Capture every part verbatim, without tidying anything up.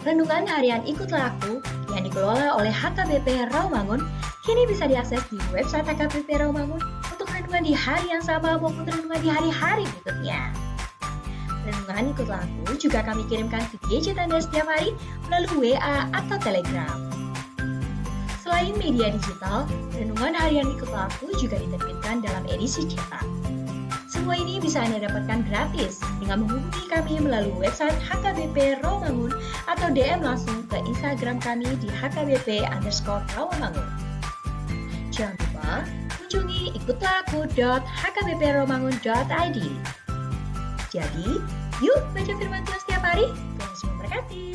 Renungan harian Ikutlah Aku yang dikelola oleh H K B P Rawamangun kini bisa diakses di website H K B P Rawamangun untuk renungan di hari yang sama maupun renungan di hari-hari berikutnya. Renungan Ikutlah Aku juga kami kirimkan ke gadget Anda setiap hari melalui W A atau Telegram. Selain media digital, renungan harian Ikutlah Aku juga diterbitkan dalam edisi cetak. Semua ini bisa Anda dapatkan gratis dengan menghubungi kami melalui website H K B P Rawamangun atau D M langsung ke Instagram kami di H K B P underscore Rawamangun. Jangan lupa kunjungi ikutlah aku dot H K B P rawamangun dot I D. Jadi, yuk baca firman Tuhan setiap hari. Tuhan Yesus memberkati.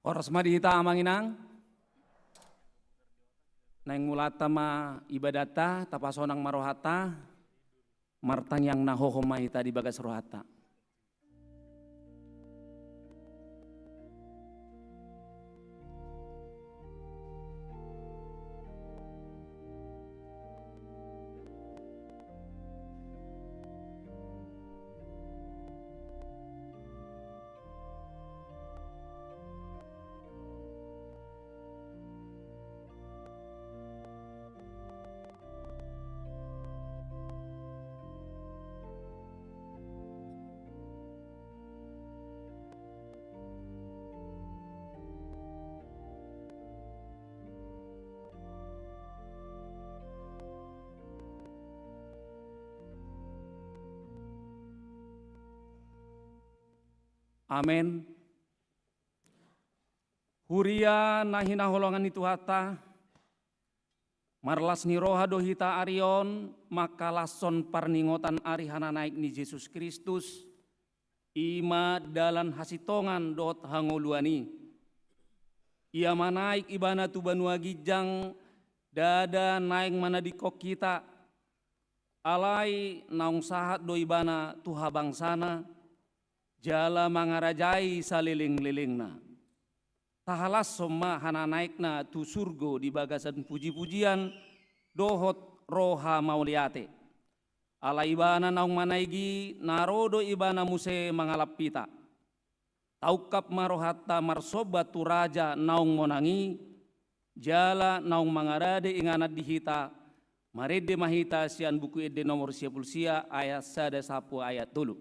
Horas ma di hita amang inang. Naeng mulanta ma ibadatta, tapasonang ma rohanta. Martangiang na hohom ma hita di bagas rohanta. Amen. Huria na hinaholongan ni Tuhanta, marlas ni roha do hita ari on mangkalashon parningotan ari hananaek ni Jesus Kristus, i ma dalan hasintongan dohot hangoluan i. Ia manaek ibana tu banua ginjang, ndada naeng manadingkon hita, alai naung sahat do ibana tu habangsana, jala mangarajai salelenglelengna. Tahalashon ma hananaekna tu surgo di bagasan pujipujian dohot roha mauliate. Ala ibana naung manaek i, na ro do ibana muse mangalap hita. Taungkap ma rohanta marsomba tu Raja naung monang i, jala naung mangarade inganan di hita. Marende ma hita sian Buku Ende nomor sia pulu sia, ayat sada sahat tu ayat tolu.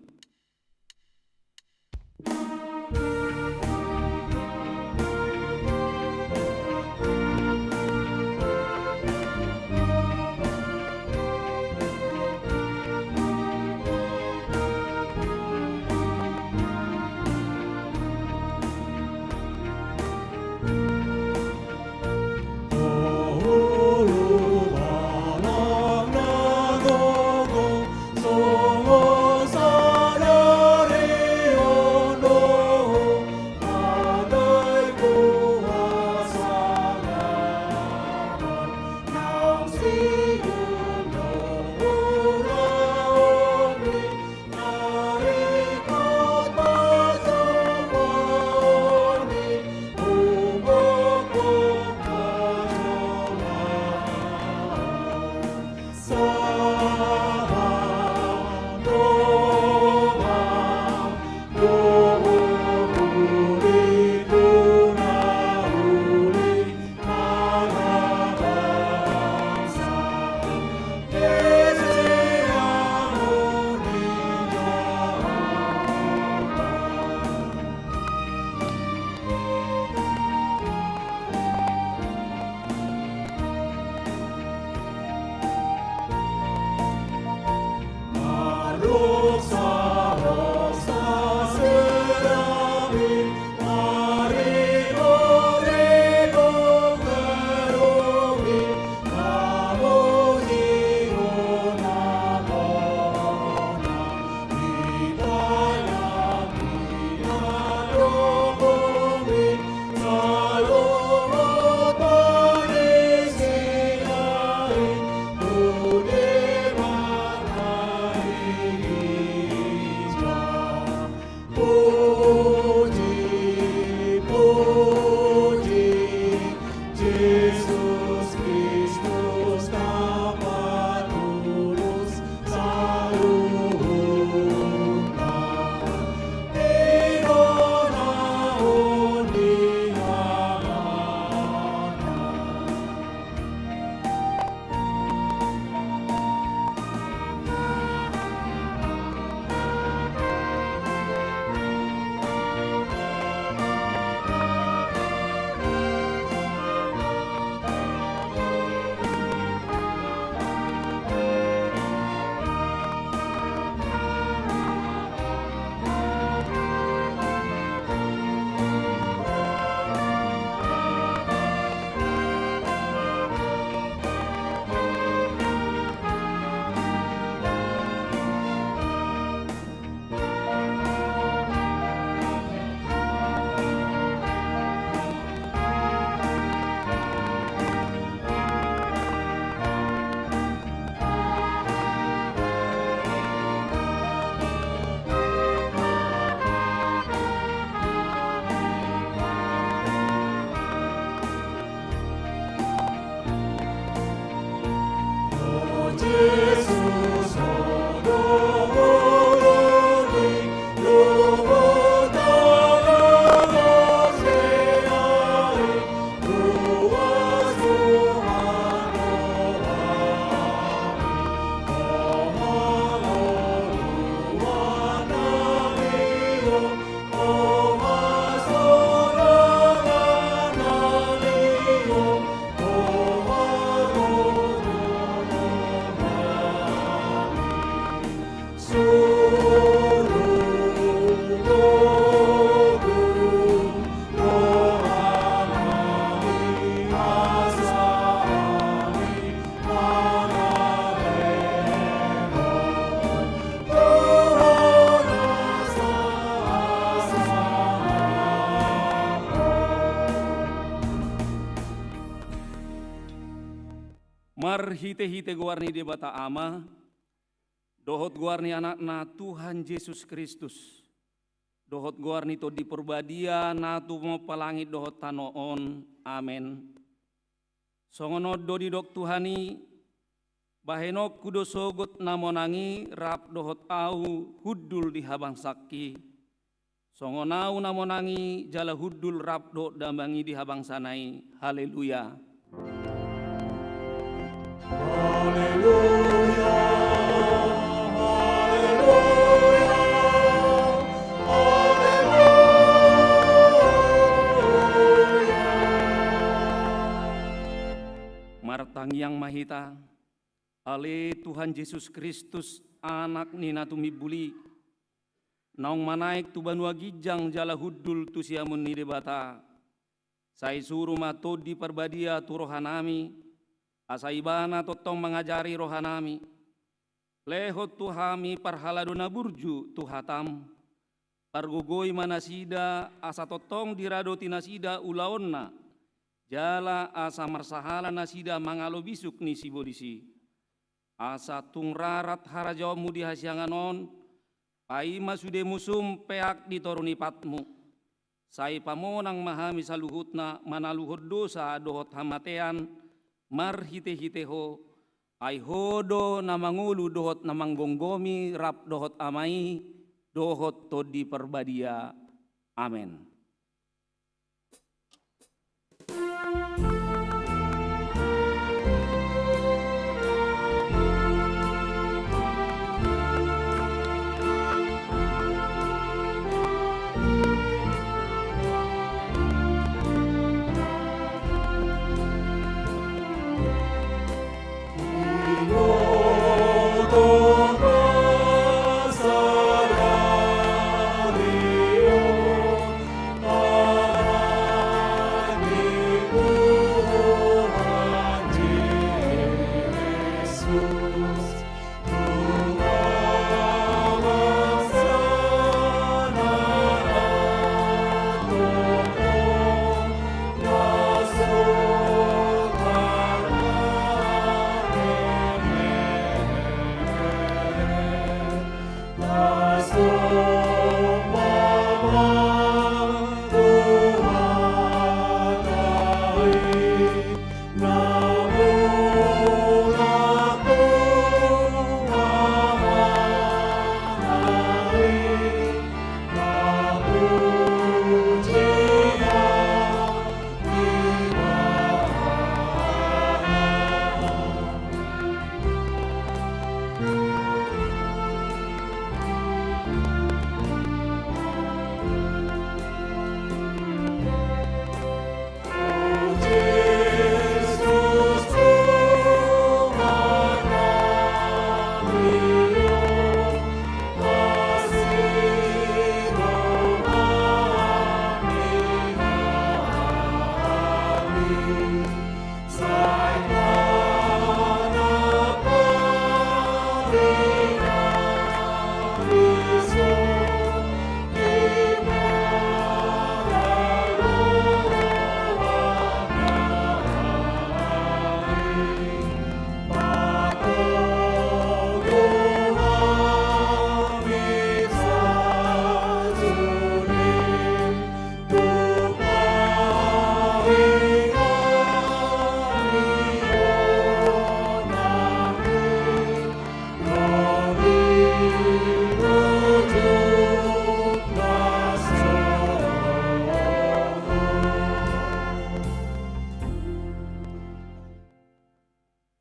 Marhite-hite goar ni Debata Ama, dohot goar ni Anakna Tuhan Jesus Kristus, dohot goar ni Tondi Parbadia na tumompa langit dohot tano on. Amen. Songon on do didok Tuhan i: Bahenonku do sogot na monang i rap dohot ahu hundul di habangsangki, songon ahu na monang i jala hundul rap dohot damang i di habangsana i. Haleluya. Haleluya, haleluya, haleluya. Martangiang ma hita. Ale Tuhan Jesus Kristus, Anak ni na tumimbul i, naung manaek tu banua ginjang jala hundul tu siamun ni Debata, sai suru ma Tondi Parbadia tu rohanami, asa Ibana tongtong mangajari rohanami. Lehon tu hami parhalado na burju tu hatam. Pargogoi ma nasida, asa tongtong diradoti nasida ulaonna, jala asa marsahala nasida mangalo bisuk ni sibolis i. Asa tung rarat harajaonmu di hasiangan on, paima sude musum peak di toru ni patmu. Sai pamonang ma hami saluhutna manaluhon dosa dohot hamatean, marhite-hite Ho, ai Ho do na mangolu dohot na manggomgomi rap dohot Ama i dohot Tondi Parbadia. Amen.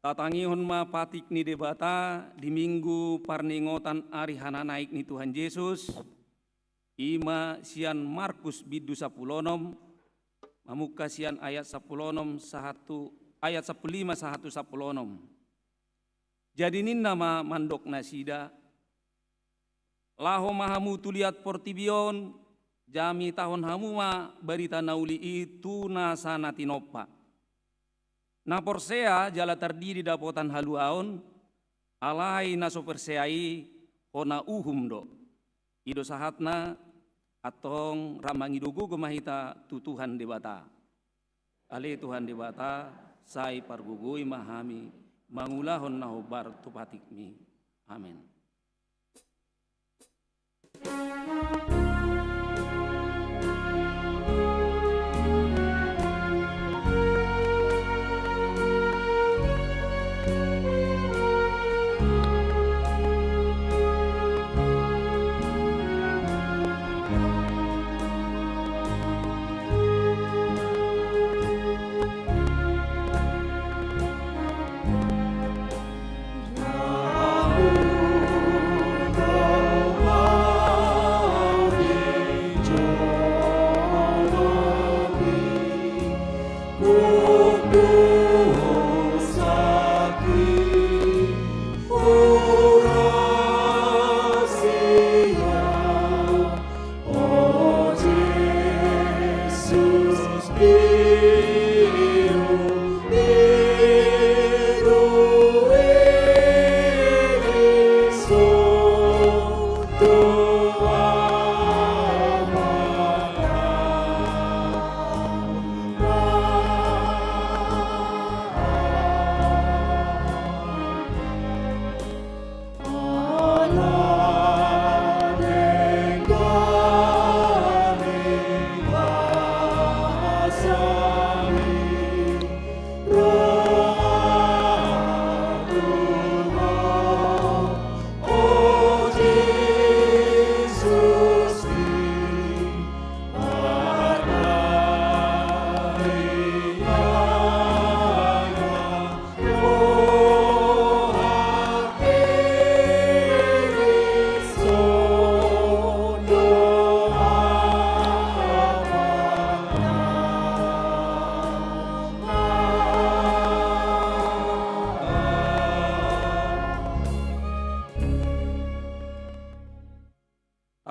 Tatangihon ma patik ni Debata di Minggu parningotan ari hananaek ni Tuhan Jesus, i ma sian Markus bindu sampulu onom, mamungka sian ayat sampulu onom sahat tu ayat sampulu lima sahat tu sampulu onom. Jadi ninna ma mandok nasida: Laho ma hamu tu liat portibi on, jamitahon hamu ma barita na uli i tu nasa na tinompa. Na porsea jala tardidi dapotan haluaon, alai na so porsea i hona uhum do. I do sahatna. Antong rap mangido gogo ma hita tu Tuhan Debata. Ale Tuhan Debata, sai pargogoi ma hami mangulahon na hombar tu patikmi. Amen.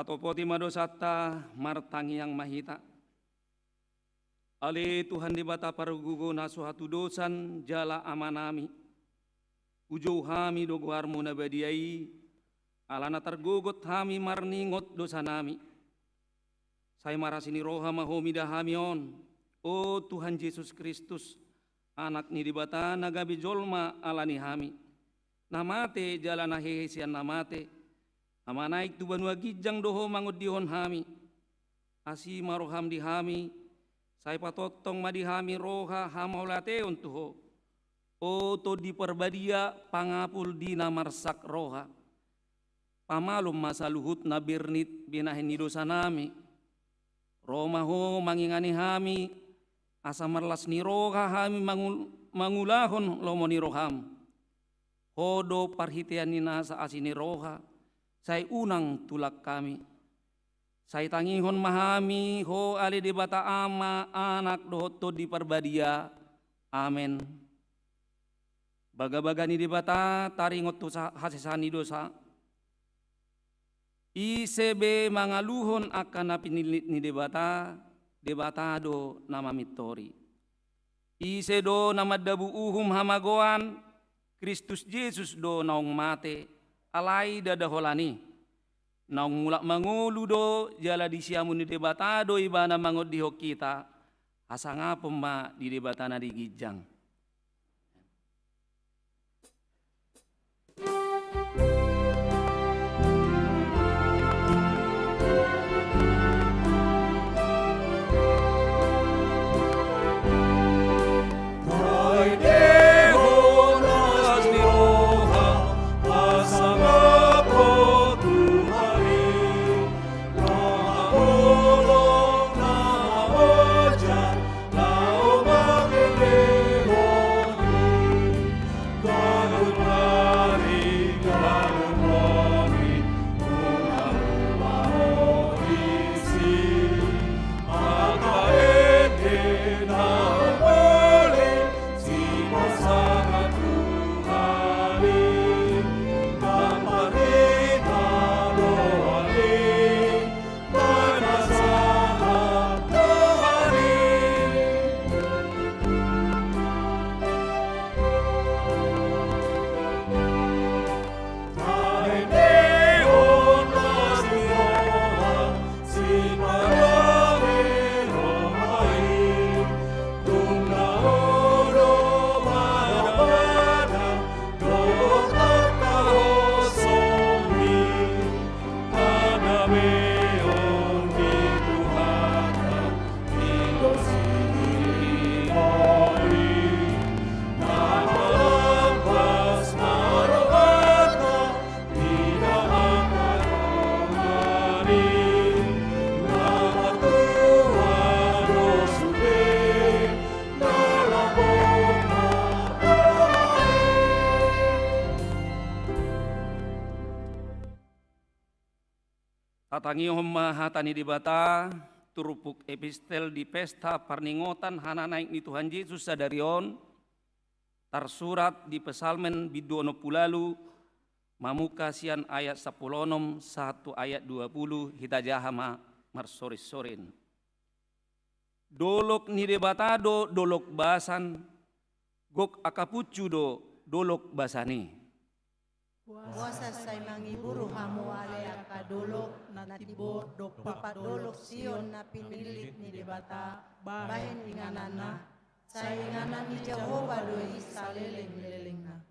Tatopoti ma dosanta, martangiang ma hita. Ale Tuhan Debata pargogo na so hatudosan jala Amanami, hujou hami do goarMu na badia i, alana targogot hami marningot dosanami. Sai marasi ni roha ma Ho mida hami on, o Tuhan Jesus Kristus, Anak ni Debata na gabe jolma ala ni hami, na mate jala na hehe sian na mate, na manaek tu banua ginjang do Ho mangondihon hami. Asi ma rohaM di hami, sai patongtong ma di hami roha hamauliateon tu Ho. O Tondi Parbadia, pangapul di na marsak roha, pamalum ma saluhut na bernit binahen ni dosanami. Ro ma Ho mangingani hami, asa marlas ni roha hami mangul-, mangulahon lomo ni rohaM. Ho do parhitean ni nasa asi ni roha, sai unang tulak hami. Sai tangihon ma hami Ho ale Debata Ama, Anak dohot Tondi Parbadia. Amen. Bagabaga ni Debata taringot tu sa-, hasesaan ni dosa. Ise be mangaluhon angka na pinillit ni Debata, Debata do na mamintori. Ise do na mandabu uhum hamagoan, Kristus Jesus do naung mate, alai ndada holan i. Naung mulak mangolu do, jala di siamun ni Debata do Ibana mangondihon hita, hasangapon ma di Debata na di ginjang. Tatangihon ma hata ni Debata, turpuk epistel di pesta parningotan hananaek ni Tuhan Jesus sadari on, tarsurat di Psalmen bindu onom pulu ualu, mamungka sian ayat sampulu onom sahat tu ayat dua pulu, hita jaha ma marsorinsorin. Dolok ni Debata do dolok basan, gok angka punsu do dolok basan i. Boasa sai mangiburu hamu ale angka dolok na timbo dompak dolok Sion na pinillit ni Debata bahen ingananna, sai inganan ni Jahowa do i saleleng ni lelengna.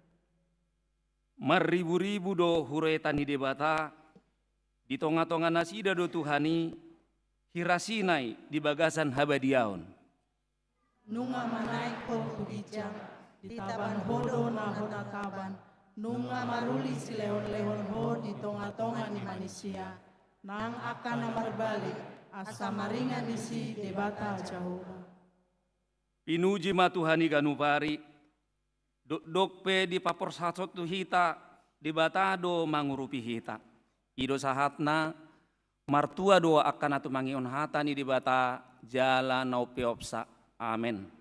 Marriburibu do hureta ni Debata, di tongatonga nasida do Tuhan i, hira Sinai di bagasan habadiaon. Nunga manaek ho tu ginjang, ditaban ho do na hona taban, nunga maruli silehonlehon ho di tongatonga ni manisia, nang angka na marbalik, asa maringan disi Debata Jahowa. Pinuji ma Tuhan i ganup ari, dokdok pe dipaporsathon tu hita, Debata do mangurupi hita. I do sahatna, martua do angka na tumangihon hata ni Debata, jala na umpeopsa. Amen.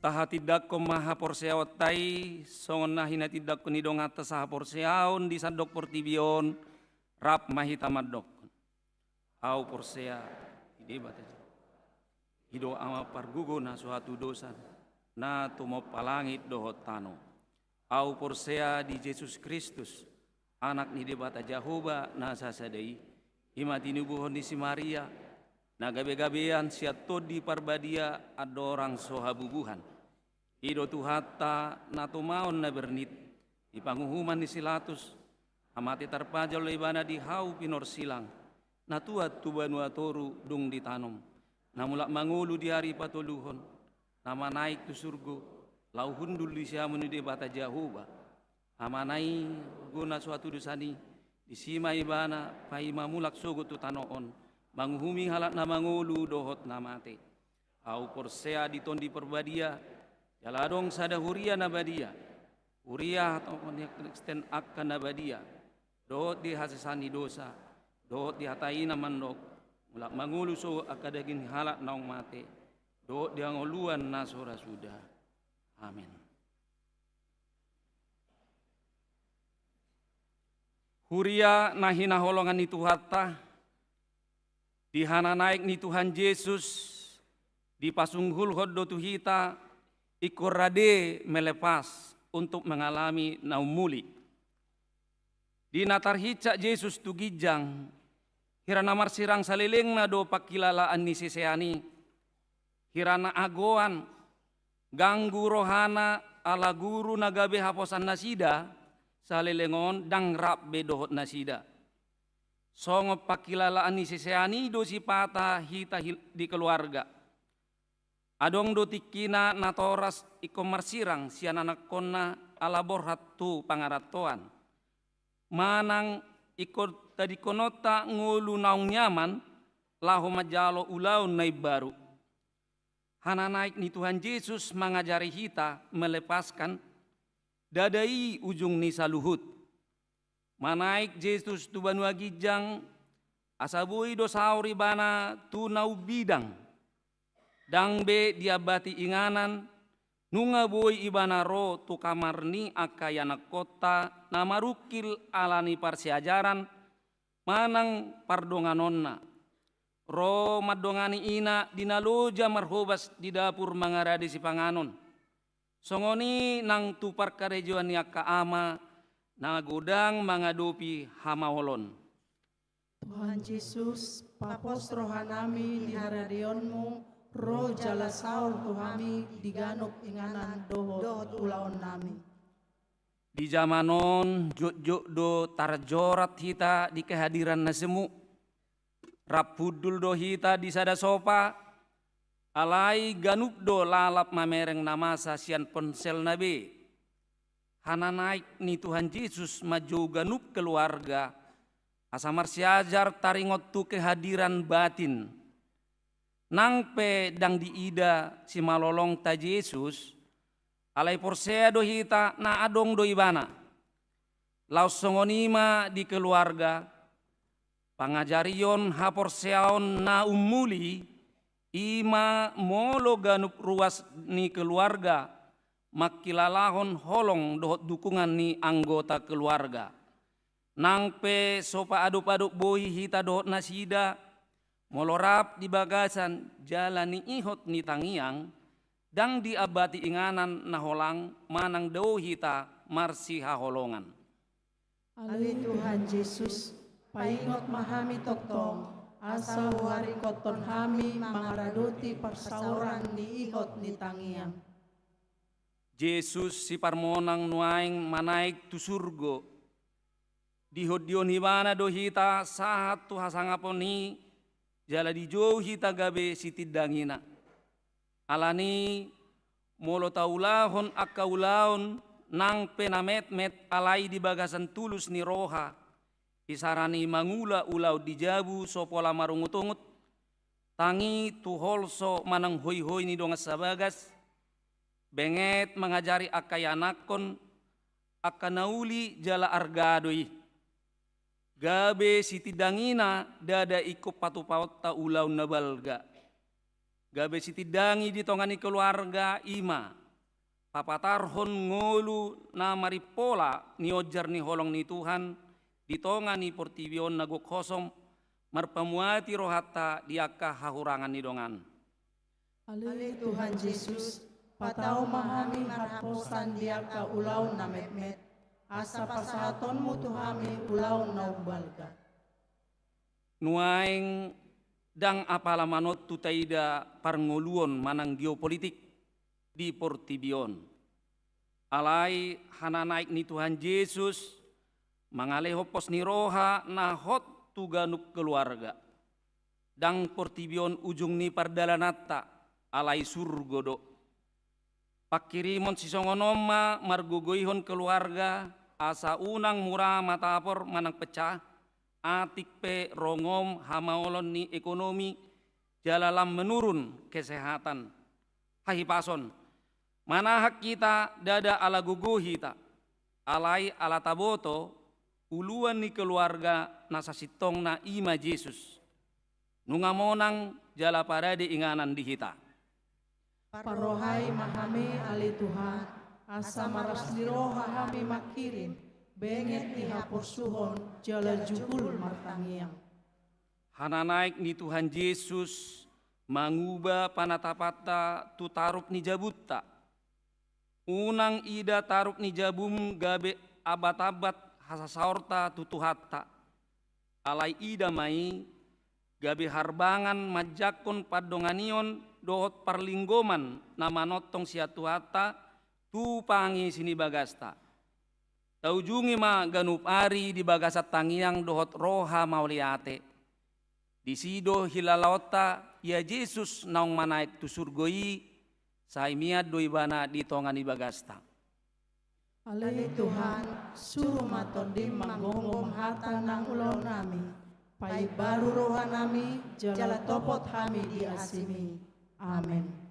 Tahatindangkon ma haporseaonta i songon na hinatindangkon ni donganta sahaporseaon di sandok portibi on. Rap ma hita mandok. Ahu porsea di Debata, i do Ama pargogo na so hatudosan, na tumompa langit dohot tano. Ahu porsea di Jesus Kristus, Anak ni Debata Jahowa na sasada i, i ma tinubuhon ni si Maria, na gabegabean sian Tondi Parbadia andorang so habubuhan. I do Tuhanta na tumaon na bernit, di panguhuman ni si Latus, amate tarpajal do ibana di hau pinorsilang, na tuat tu banua toru dung ditanom, na mulak mangolu di ari patoluhon, na manaek tu surgo, laho hundul di siamun ni Debata Jahowa. Amana i, gona so hatudosan i, disi ma ibana paima mulak sogot tu tano on, manguhumi halak na mangolu dohot na mate. Ahu porsea di Tondi Parbadia, jala adong sada huria na badia, huria atau ni Kristen angka na badia, dohot di hasesaan ni dosa, dohot di hata i na mandok, mulak mangolu sogot angka daging ni halak naung mate, dohot di hangoluan na so ra suda. Amen. Huria na hinaholongan ni Tuhanta, di hananaek ni Tuhan Jesus, dipasunggulhon do tu hita, ingkon rade melepas untuk mengalami na ummuli. Di na tarhinsat Jesus tu ginjang, hira na marsirang salelengna do pangkilalaan ni sisean i, hira na agoan, ganggu rohana ala guru na gabe haposan nasida, saleleng on ndang rap be dohot nasida. Songon pangkilalaan ni sisean i do sipata hita hil-, di keluarga. Adong do tingkina natoras ingkon marsirang sian anakkonna ala borhat tu pangarantoan. Manang ingkon tadingkononta ngolu naung nyaman laho manjalo ulaon na imbaru. Hananaek ni Tuhan Jesus mangajari hita melepaskan, ndada i ujung ni saluhut. Manaek Jesus tu banua ginjang, asa boi do saor ibana tu na umbidang. Ndang be diambati inganan, nunga boi ibana ro tu kamar ni angka ianakkonta na marungkil ala ni parsiajaran manang pardonganonna. Ro mandongani ina di na loja marhobas di dapur mangarade sipanganon. Songon i nang tu parkarejoan ni angka ama na godang mangadopi hamaolon. Tuhan Jesus, papos rohanami di haradeonmu, ro jala saor tu hami di ganup inganan dohot ulaonnami. Di jaman on jotjot do tarjorat hita di kehadiran na semu. Rap hundul do hita di sada sopa, alai ganup do lalap mamereng na masa sian ponselna be. Hananaek ni Tuhan Jesus manjou ganup keluarga, asa marsiajar taringot tu kehadiran batin. Nang pe ndang diida simalolongta Jesus, alai porsea do hita na adong do ibana. Laos songon i ma di keluarga, pangajarion haporseaon na ummuli, i ma molo ganup ruas ni keluarga mangkilalahon holong dohot dukungan ni anggota keluarga. Nang pe so paadopadop boi hita dohot nasida, molo rap di bagasan jala ni ihot ni tangiang, ndang diambati inganan na holang manang dao hita marsihaholongan. Ale Tuhan Jesus, paingot ma hami tongtong, asa huharingkothon hami mangaradoti parsaoran ni ihot ni tangiang. Jesus siparmonang nuaeng manaek tu surgo. Dihondihon ibana do hita sahat tu hasangapon i, jala dijou hita gabe sitindangina. Alani, molo taulahon angka ulaon nang pe na metmet alai di bagasan tulus ni roha, isarani mangula ulaon di jabu so pola marungutungut, tangi tu holso manang hoihoi ni dongan sabagas, benget mangajari angka ianakkon, angka na uli jala arga do i. Gabe sitindangina ndada ingkon patupaonta ulaon na balga. Gabe sitindangi di tonga ni keluarga i ma papatarhon ngolu na marimpola nionjar ni holong ni Tuhan di tonga ni portibi on na gok hosom, marpamuati rohanta di angka hahurangan ni dongan. Ale Tuhan Jesus, patau ma hami marhaposan di angka ulaon na metmet, asa pasahatonmu tu hami ulaon na umbalga. Nuaeng ndang apala manontu taida parngoluon manang geopolitik. di portibi on. Alai hananaek ni Tuhan Jesus mangalehon pos ni roha na hot tu ganup keluarga. Ndang portibi on ujung ni pardalananta, alai surgo do. Pangkirimon sisongon on ma margogoihon keluarga, asa unang mura matapor manang pecah, atik pe ronggom hamaolon ni ekonomi, jala lam menurun kesehatan. Hahipason, manahan hita ndada ala gogo hita, alai ala taboto uluan ni keluarga na sasintongna i ma Jesus. Nunga monang jala parade inganan di hita. Parrohai ma hami ale Tuhan, asa maras ni roha hami mangkirim, benget di haporsuhon jala jugul martangiang. Hananaek ni Tuhan Jesus manguba panatapanta tu tarup ni jabunta. Unang ida tarup ni jabum gabe abat-abat hasasaorta tu Tuhanta. Alai ida ma i gabe harbangan manjangkon pandonganion dohot parlinggoman na manongtong sian Tuhanta tu pangisi ni bagasta. Taujungi ma ganup ari di bagasan tangiang dohot roha mauliate. Disi do hilalaonta ia Jesus naung manaek tu surgo i, sai mian do Ibana di tonga ni bagasta. Ale Tuhan, suru ma Tondim manggonggom hata na ulaonnami, paimbaru rohanami, jala topot hami di asimi. Amen.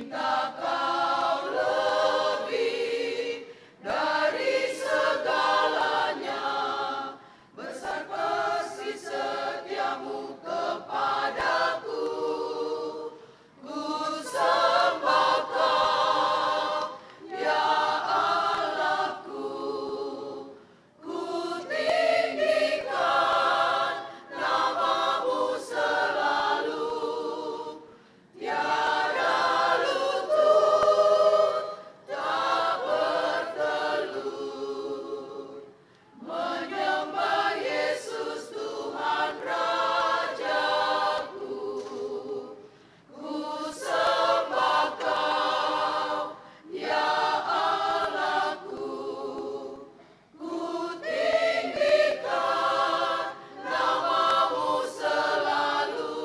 Kau lebih dari segalanya, besar kasih setiamu kepadaku. Ku sembah Kau, ya Allahku. Ku tinggikan nama-Mu selalu. Tiada lutut tak bertelut menyembah Yesus Tuhan Rajaku. Ku sembah Kau, ya Allahku. Ku tinggikan nama-Mu selalu.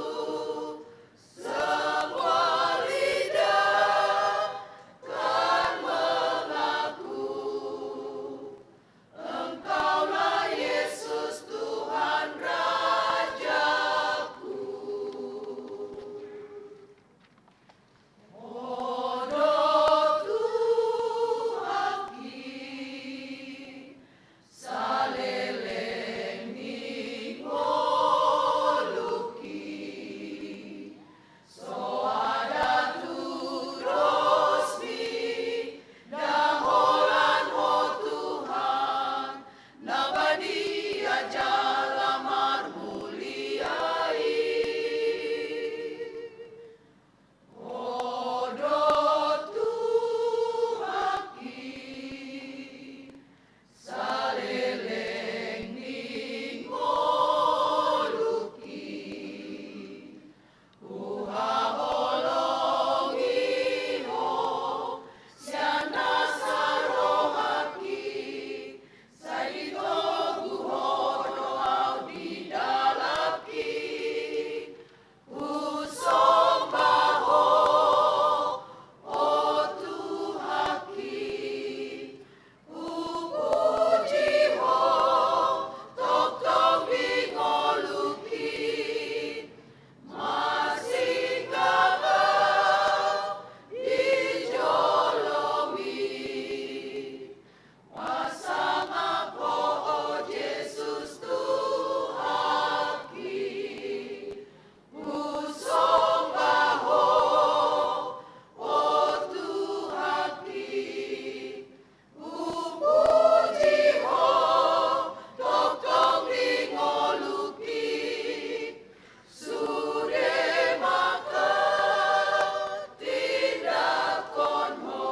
Semua lidah kan mengaku, Engkaulah Yesus Tuhan Rajaku. Ho do Tuhanki, saleleng ni ngolungki. So ada tudosmi, ndang holan Ho Tuhan, na badia jala marmulia i. Ho do Tuhanki, saleleng ni ngolungki. Huhaholongi Ho sian nasa rohangki, sai ditogu Ho do ahu di dalanki. Husomba Ho, o Tuhanki, hupuji Ho tongtong di ngolungki. Marsingkap ahu di jolomi. Pasangap Ho, o Jesus Tuhanki, husomba Ho, o Tuhanki, hupuji Ho tongtong di ngolungki. Sude ma hatindangkon Ho.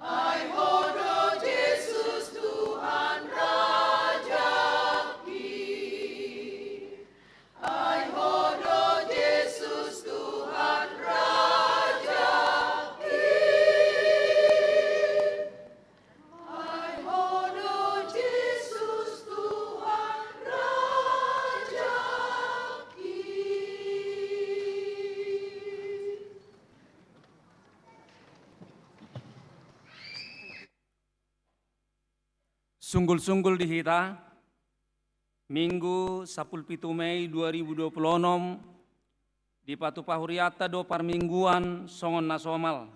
Ai Ho do Jesus Tuhan Rajangki. Ai Ho do Jesus Tuhan Rajangki. Ai Ho do Jesus Tuhan Rajangki. Sunggul-sunggul di hita, Minggu sampulu pitu Mei dua ribu dua pulu onom, dipatupa hurianta do parmingguan songon na somal.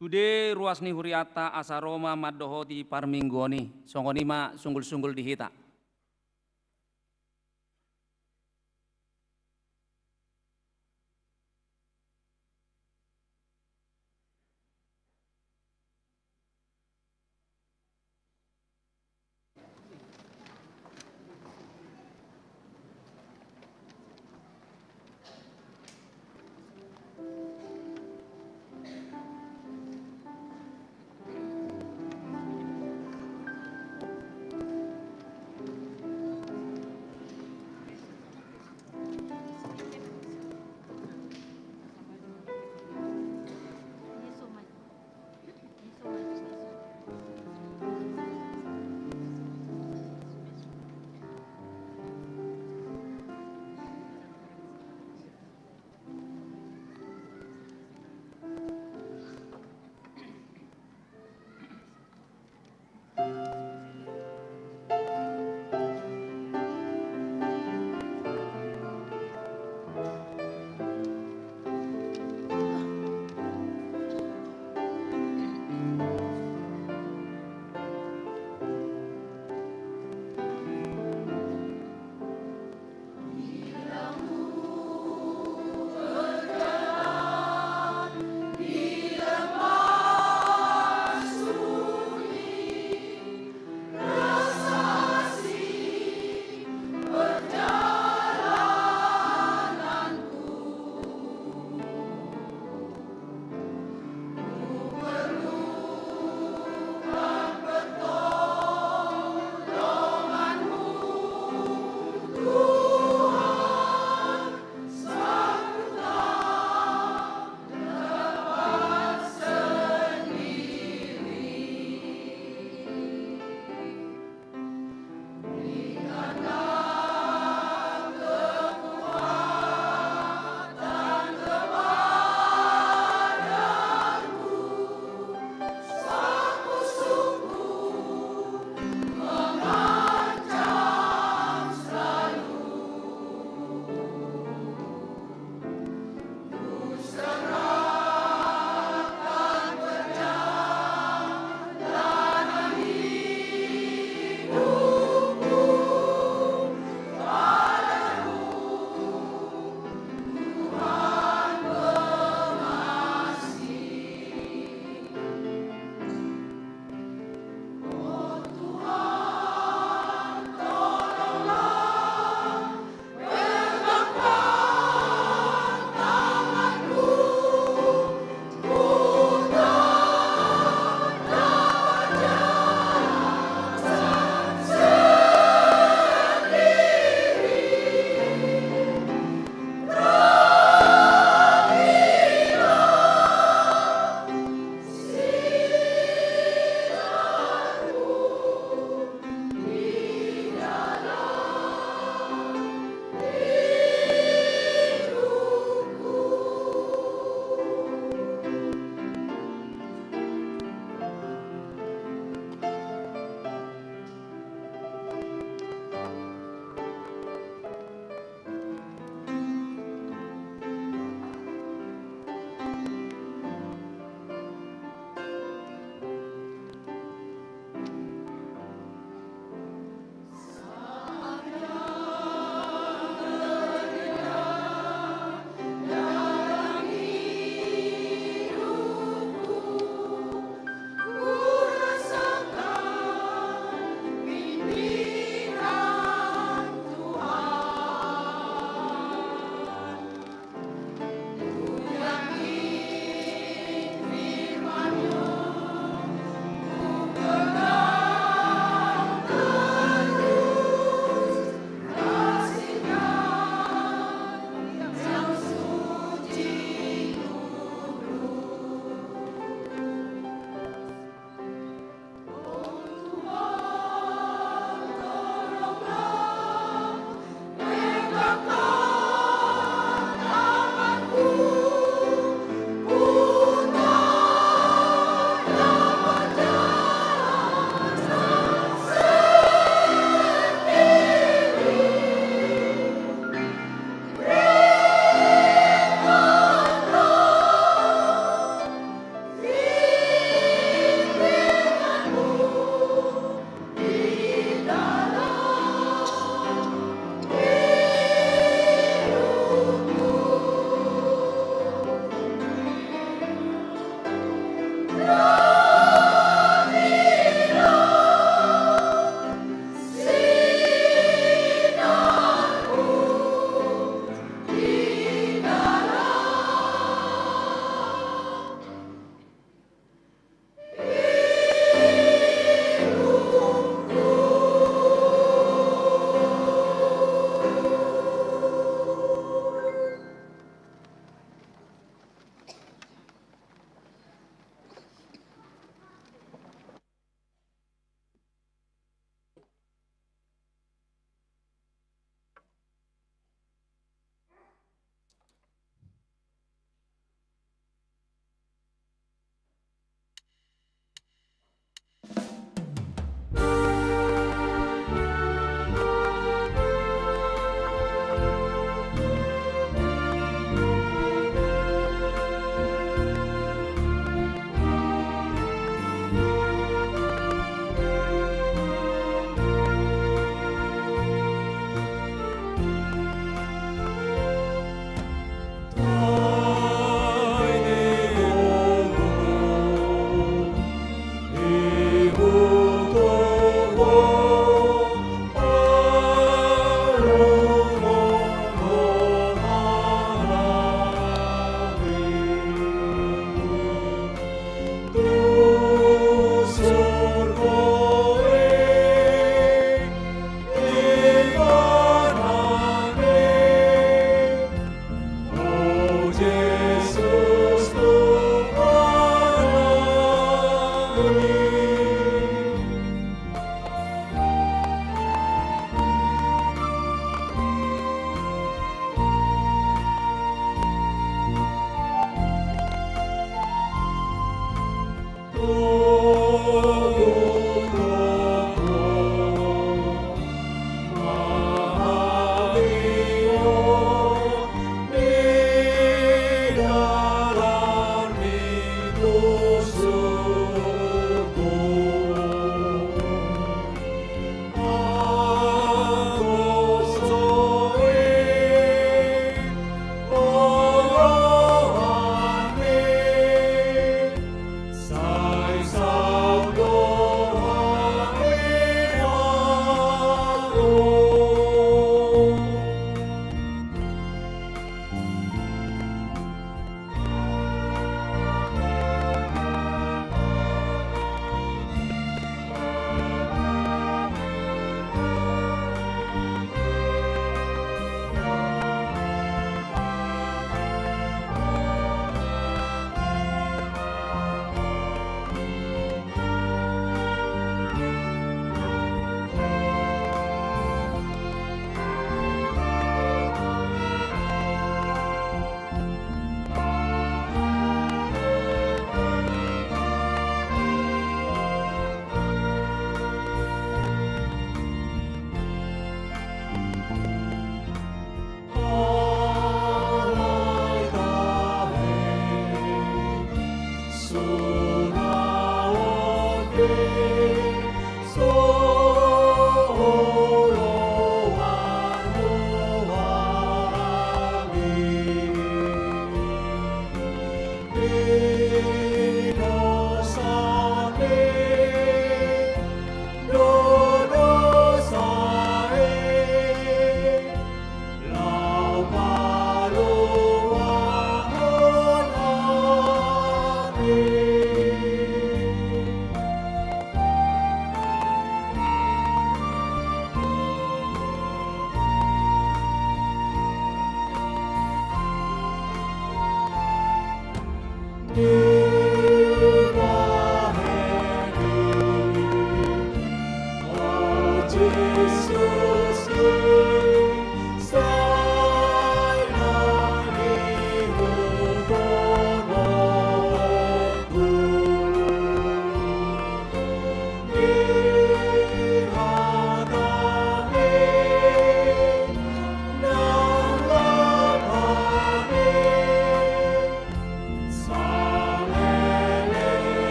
Sude ruas ni hurianta asa ro ma mandohoti parmingguon i, songon i ma sunggul-sunggul di hita.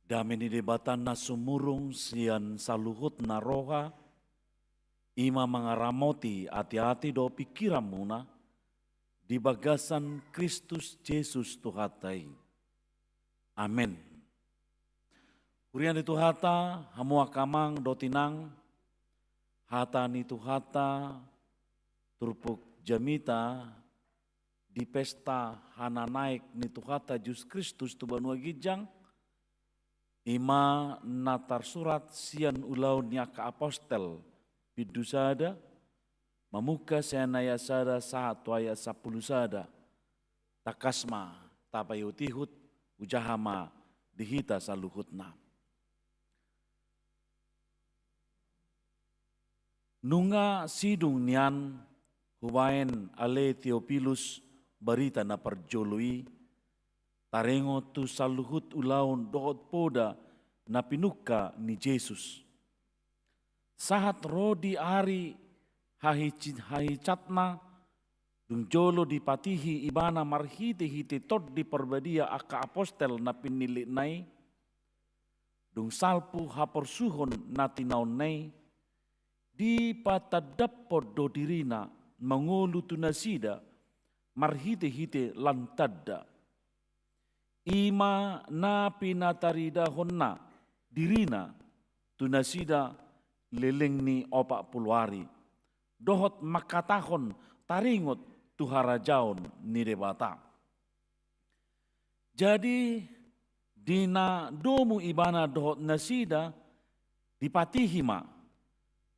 Dame ni Debata na sumurung sian saluhut na roha, i ma mangaramoti ateate dohot pingkiranmuna di bagasan Kristus Jesus Tuhanta i. Amen. Huria ni Tuhanta, hamu angka amang dohot inang, hata ni Tuhanta turpuk jamita di pesta hananaek ni Tuhanta Jesus Kristus tu banua ginjang, i ma na tarsurat sian Ulaon ni angka Apostel, bindu sada, mamungka sian ayat sada sahat tu ayat sampulu sada. Tangkas ma tapaihutihut, hujaha ma di hita saluhutna. Nunga sidung nian hubaen ale Teopilus barita na parjolo i, taringot tu saluhut ulaon dohot poda na pinungka ni Jesus. Sahat ro di ari hahici-, hahicatna, dung jolo dipatihi ibana marhitehite Tondi Parbadia angka apostel na pinillitna i, dung salpu haporsuhon na tinaonna i, dipatandapon do dirina mangolu tu nasida marhitehite lan tanda. I ma na pinataridahonna dirina tu nasida leleng ni opat pulu ari, dohot mangkatahon taringot tu harajaon ni Debata. Jadi, di na domu ibana dohot nasida dipatihi ma,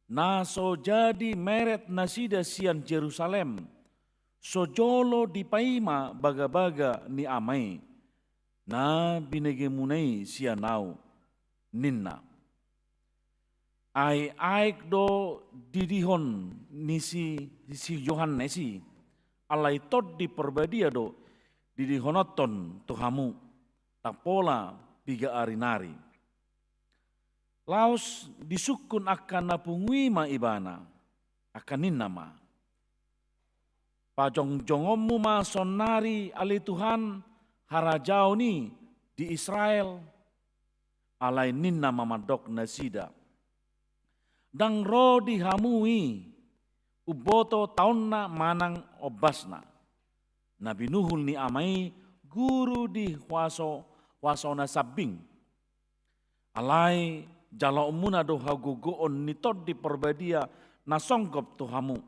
na so jadi meret nasida sian Jerusalem, so jolo dipaima bagabaga ni Ama i, na binegemuna i sian ahu, ninna. Ai aek do didihon ni si, si Johannes i, alai Tondi Parbadia do didihononhon tu hamu, ndang pola piga ari nari. Laos disungkun angka na pungu i ma ibana, angka ninna ma: Pajongjongonmu ma saonnari ale Tuhan harajaon i di Israel. Alai ninna ma mandok nasida: Ndang ro di hamu i umboto taonna manang ombasna. Na binuhul ni Ama i guru di huaso, huasona sambing. Alai jaloonmuna do hagogoon ni Tondi Parbadia na songgop tu hamu,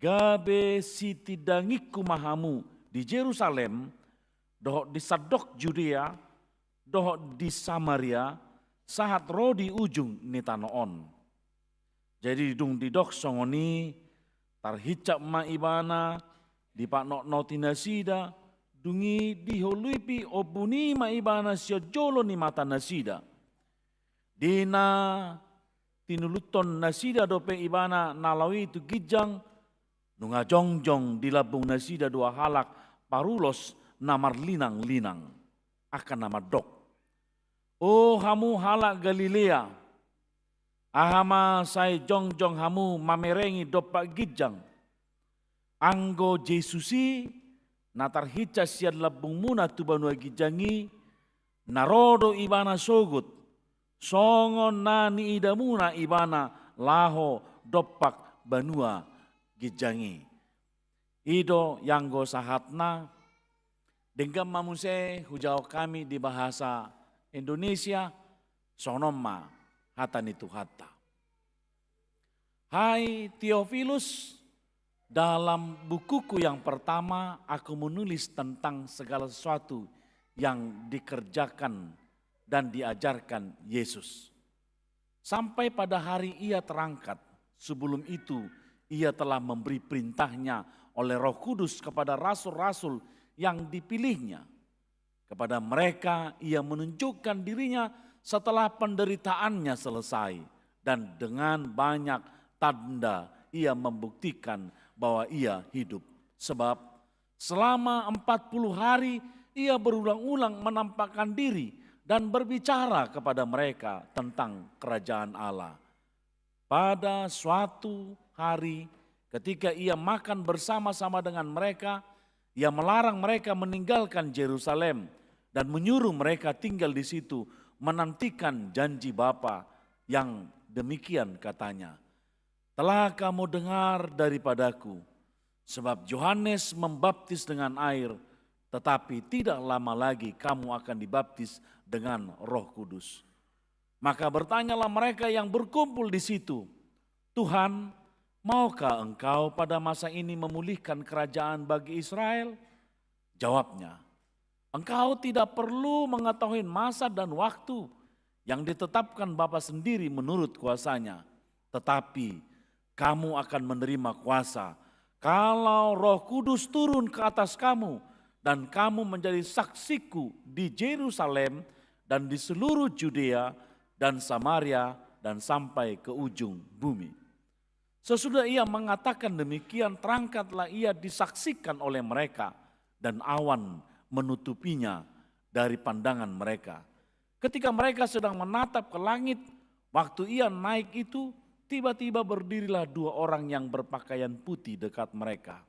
gabe sitindangingku ma hamu di Jerusalem, dohot di sandok Judea, dohot di Samaria, sahat ro di ujung ni tano on. Jadi dung didok songon i, tarhinsat ma ibana, dipanotnoti nasida, dung i diholupi ombun i ma ibana sian jolo ni mata nasida. Di na tinuluthon nasida dope ibana na laho i tu ginjang, nunga jongjong di lambung nasida dua halak parulos na marlinanglinang, angka na mandok: O hamu halak Galilea, aha ma sai jongjong hamu mamerengi dompak ginjang? Anggo Jesus i, na tarhinsat sian lambungmuna tu banua ginjang i, na ro do ibana sogot, songon na niidamuna ibana laho dompak banua ginjang i. I do ianggo sahatna. Denggan ma muse hujaha hami di bahasa Indonesia, songon on ma hata ni Tuhanta. Hai Theophilus, dalam bukuku yang pertama aku menulis tentang segala sesuatu yang dikerjakan dan diajarkan Yesus. Sampai pada hari Ia terangkat, sebelum itu Ia telah memberi perintah-Nya oleh Roh Kudus kepada rasul-rasul yang dipilih-Nya. Kepada mereka Ia menunjukkan diri-Nya setelah penderitaan-Nya selesai, dan dengan banyak tanda Ia membuktikan bahwa Ia hidup. Sebab selama empat puluh hari Ia berulang-ulang menampakkan diri dan berbicara kepada mereka tentang kerajaan Allah. Pada suatu hari, ketika Ia makan bersama-sama dengan mereka, Ia melarang mereka meninggalkan Jerusalem dan menyuruh mereka tinggal di situ, menantikan janji Bapa yang demikian kata-Nya: Telah kamu dengar daripada-Ku, sebab Yohanes membaptis dengan air, tetapi tidak lama lagi kamu akan dibaptis dengan Roh Kudus. Maka bertanyalah mereka yang berkumpul di situ: Tuhan, maukah Engkau pada masa ini memulihkan kerajaan bagi Israel? Jawab-Nya: Engkau tidak perlu mengetahui masa dan waktu yang ditetapkan Bapa sendiri menurut kuasa-Nya. Tetapi kamu akan menerima kuasa kalau Roh Kudus turun ke atas kamu, dan kamu menjadi saksi-Ku di Jerusalem dan di seluruh Judea dan Samaria dan sampai ke ujung bumi. Sesudah Ia mengatakan demikian, terangkatlah Ia disaksikan oleh mereka, dan awan menutupi-Nya dari pandangan mereka. Ketika mereka sedang menatap ke langit, waktu Ia naik itu, tiba-tiba berdirilah dua orang yang berpakaian putih dekat mereka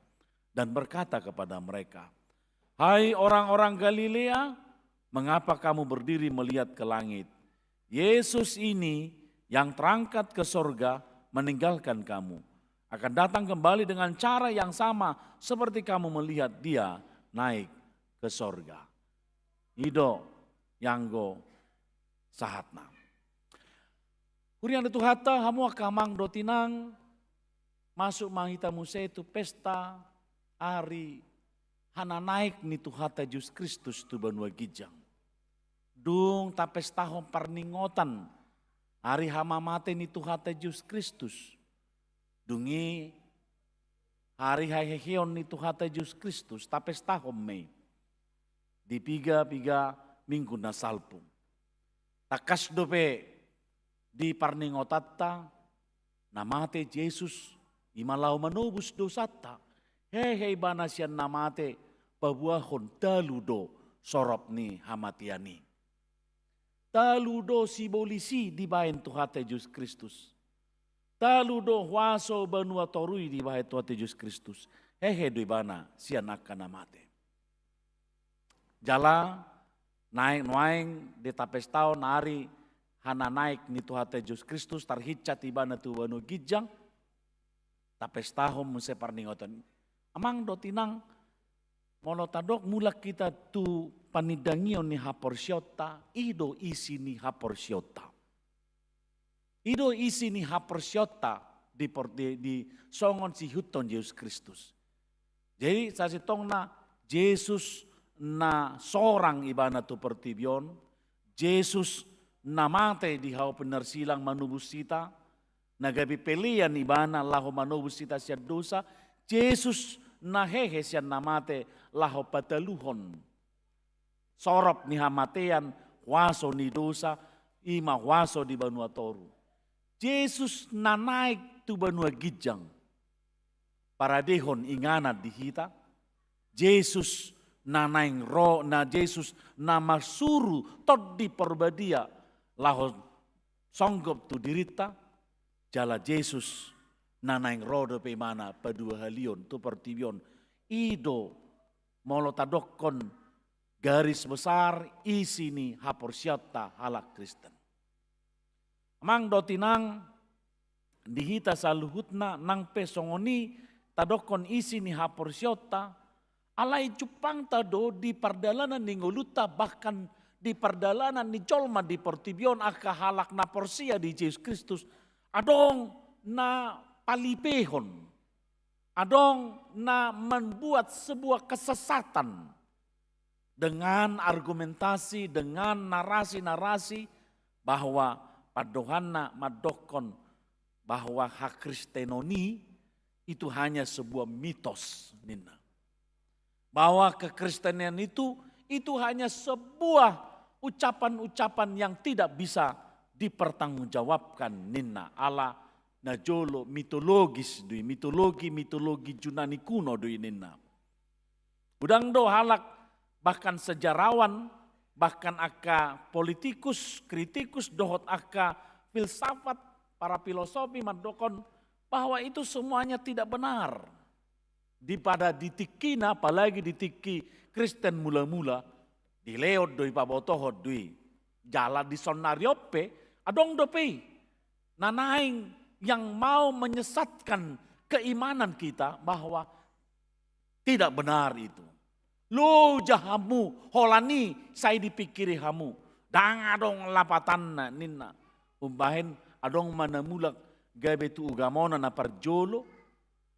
dan berkata kepada mereka: Hai orang-orang Galilea, mengapa kamu berdiri melihat ke langit? Yesus ini yang terangkat ke sorga meninggalkan kamu, akan datang kembali dengan cara yang sama seperti kamu melihat Dia naik ke sorga. I do ianggo sahatna. Huria ni Tuhanta, hamu angka amang dohot inang, masuk ma hita muse tu pesta ari hananaek ni Tuhanta Jesus Kristus tu banua ginjang. Dung tapestahon parningotan ari hamamate ni Tuhanta Jesus Kristus, dung i ari haheheon ni Tuhanta Jesus Kristus, tapestahon ma i di piga-piga minggu na salpu. Tangkas dope di parningotanta, na mate Jesus, i ma laho manobus dosanta. Hehe Ibana sian na mate, paboahon talu do sorop ni hamatean i. Talu do sibolis i dibaen Tuhanta Jesus Kristus. Talu do huaso banua toru i dibaen Tuhanta Jesus Kristus. Hehe do ibana sian angka na mate. Jala naeng nuaeng ditapestahon ari hananaek ni Tuhanta Jesus Kristus, tarhinsat ibana tu banua ginjang. Tapestahon muse parningotan. Amang dohot inang, molo tadok mulak hita tu panindangion ni haporseaonta, i do isi ni haporseaonta. I do isi ni haporseaonta di, di, di songon siihuthon Jesus Kristus. Jadi sasintongna Jesus na sorang ibana tu portibi on, Jesus na mate di hau pinarsilang manobus hita, na gabe pelean ibana laho manobus hita sian dosa, Jesus na hehe sian na mate laho pataluhon sorop ni hamatean, huaso ni dosa, i ma huaso di banua toru. Jesus na naek tu banua ginjang, paradehon inganan di hita. Jesus na naeng ro, na Jesus na marsuru Tondi Parbadia laho songgop tu dirinta, jala Jesus na naeng ro dope ibana paduahalihon tu portibi on. I do molo tadokkon garis besar isi ni haporseaonta halak Kristen. Amang dohot inang, di hita saluhutna nang pe songon i tadokkon isi ni haporseaonta, alai jumpangta do di pardalanan ni ngolunta, bahkan di pardalanan ni jolma di portibi on, angka halak na porsea di Jesus Kristus, adong na palipehon, adong na membuat sebuah kesesatan dengan argumentasi, dengan narasi-narasi bahwa pandohanna mandokkon bahwa hakristenon i itu hanya sebuah mitos, ninna. Bahwa kekristenan itu, itu hanya sebuah ucapan-ucapan yang tidak bisa dipertanggungjawabkan, ninna. Ala na jolo mitologis do i, mitologi, mitologi Junani kuno do i, ninna. Godang do halak, bahkan sejarawan, bahkan angka politikus, kritikus, dohot angka filsafat, para filosofi mandokkon bahwa itu semuanya tidak benar. Di pada di tingkina, apalagi di tingki Kristen mula-mula, dilehon do i, pabotohon do i. Jala di saonari on pe, adong dope i na naeng yang mau menyesatkan keimanan kita bahwa tidak benar itu. Loja hamu, holan i sai dipingkiri hamu. Ndang adong lapatanna, ninna. Umbahen adong ma na mulak gabe tu ugamona na parjolo,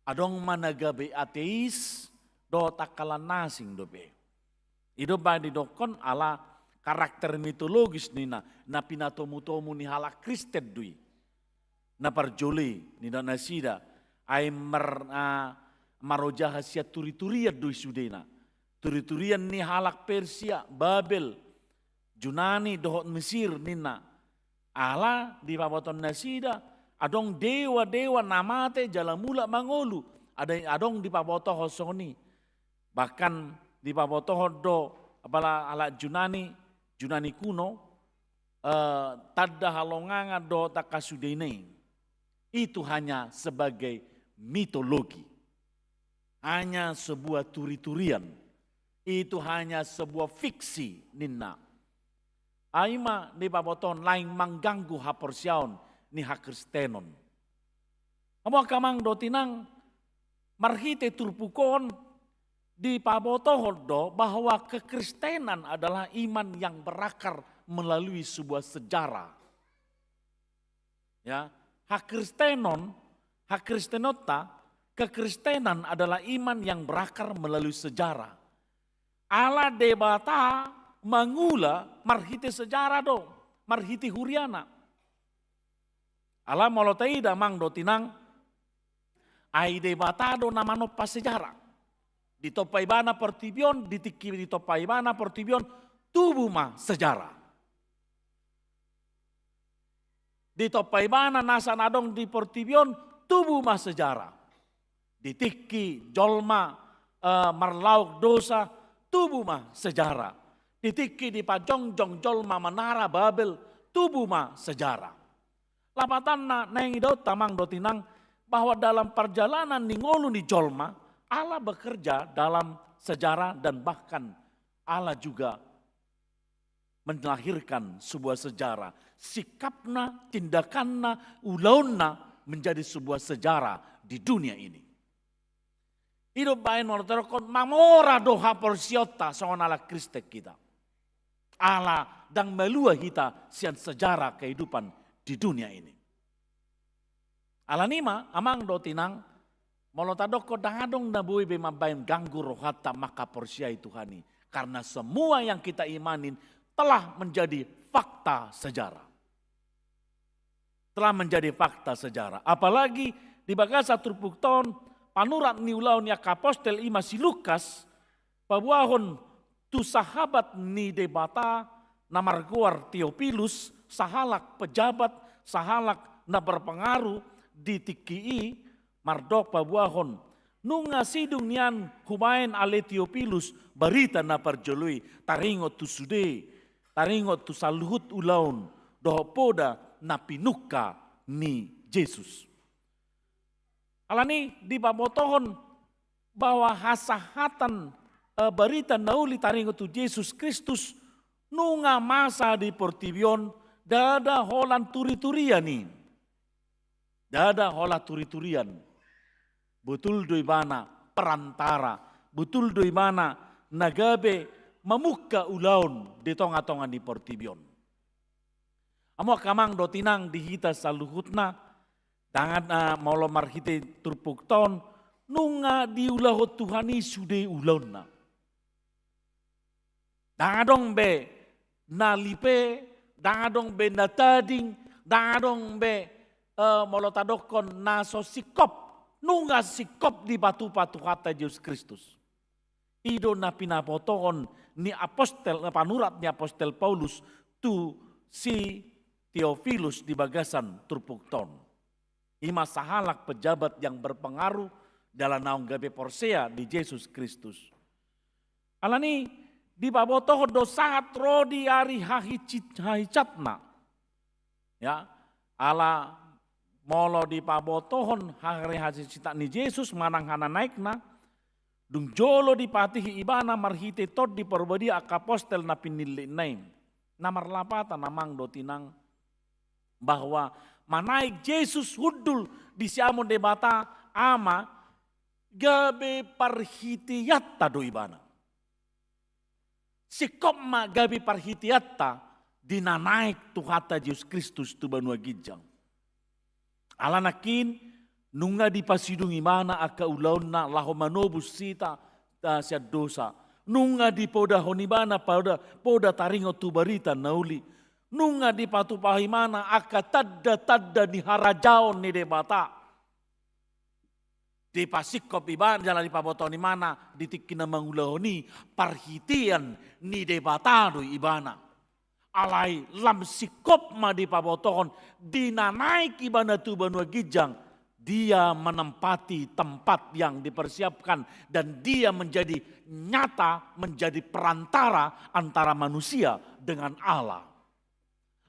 adong ma na gabe ateis, dohot angka na asing dope. I do umbahen didokkon ala karakter mitologis ni na, na pinatomu-tomu ni halak Kristen do i. Na parjolo i, ninna nasida, ai mar-, ah, marojahan sian turi-turian do i sudena. Turi-turian ni halak Persia, Babel, Junani dohot Mesir, ninna. Ala dipabotohon nasida, adong dewa-dewa na mate jala mulak mangolu. Ada, adong dipabotohon songon i. Bahkan dipabotohon do, apala-, halak Junani, Junani kuno, eh, tanda halongangan dohot angka sudena i. Itu hanya sebagai mitologi. Hanya sebuah turi-turian. Itu hanya sebuah fiksi, ninna. Ai ma dipabotohon lain mengganggu haporseaon ni hakristenon. Hamu angka amang dohot inang, marhite turpuk on dipabotohon do bahwa kekristenan adalah iman yang berakar melalui sebuah sejarah. Ya, hakristenon, hakristenonta, kekristenan adalah iman yang berakar melalui sejarah. Ala Debata mangula marhite sejarah do, marhite huriana. Ala molo taida amang dohot inang, ai Debata do na manompa sejarah. Ditompa ibana portibi on, di tingki ditompa ibana portibi on, tubu ma sejarah. Ditompa ibana nasa na adong di portibi on, tubu ma sejarah. Di tingki jolma eh, marlaok dosa, tubu ma sejarah. Di tingki dipajongjong jolma menara Babel, tubu ma sejarah. Lapatanna naeng idaonta amang dohot inang, bahwa dalam perjalanan ni ngolu ni jolma, Allah bekerja dalam sejarah dan bahkan Allah juga melahirkan sebuah sejarah. Sikapna, tindakanna, ulaonna menjadi sebuah sejarah di dunia ini. I do umbahen molo tadokkon mamora do haporseaonta songon halak Kristen hita. Ala ndang malua hita sian sejarah kehidupan di dunia ini. Alani i ma, amang dohot inang, molo tadokkon ndang adong na boi be mambahen ganggu rohanta mangkaporseai Tuhan i. Karena semua yang kita imanin telah menjadi fakta sejarah. Telah menjadi fakta sejarah. Apalagi di bagasan turpukta on, panurat ni Ulaon ni angka Apostel i ma si Lukas, paboahon tu sahabat ni Debata na margoar Teopilus, sahalak pejabat, sahalak na berpengaruh di tingki i, mardok paboahon: Nunga sidung nian hubahen ale Teopilus barita na parjolo i, taringot tu sude, taringot tu saluhut ulaon dohot poda na pinungka ni Jesus. Alani i dipabotohon bahwa hasahatan, eh, barita na uli taringot tu Jesus Kristus nunga masa di portibi on, ndada holan turiturian i. Ndada holan turiturian. Botul do ibana perantara, botul do ibana na gabe mamungka ulaon di tongatonga ni portibi on. Hamu angka amang dohot inang, di hita saluhutna, ndang, eh, molo marhite turpukta on, nunga diulahon Tuhan i sude ulaonna. Ndang adong be na lipe, ndang adong be na tading, ndang adong be, eh, molo tadokkon na so singkop, nunga singkop dipatupa Tuhanta Jesus Kristus. I do na pinabotohon ni apostel, na panurat ni apostel Paulus tu si Teofilus di bagasan turpukta on. I ma sahalak pejabat yang berpengaruh dalam naung gabe porsea di Jesus Kristus. Alani i dipabotohon do sahat ro di ari hahicit-, hahicatna. Ya, ala molo dipabotohon ari hahicitna ni Jesus manang hananaekna, dung jolo dipatihi ibana marhite Tondi Parbadia angka apostel na pinillitna i. Na marlapatan amang dohot inang, bahwa manaek Jesus hundul di siamun Debata Ama, gabe parhiteanta do ibana. Singkop ma gabe parhiteanta di na naek Tuhanta Jesus Kristus tu banua ginjang. Ala nangkin, nunga dipasidung ibana angka ulaonna laho manobus hita, eh, sian dosa. Nunga dipodahon ibana poda, poda taringot tu barita na uli. Nunga dipatupa ibana angka tanda-tanda ni harajaon ni Debata. Dipasingkop ibana jala dipabotohon ibana di tingki na mangulahon i, parhitean ni Debata do ibana. Alai lam singkop ma dipabotohon, di na naek ibana tu banua ginjang, dia menempati tempat yang dipersiapkan dan dia menjadi nyata, menjadi perantara antara manusia dengan Allah.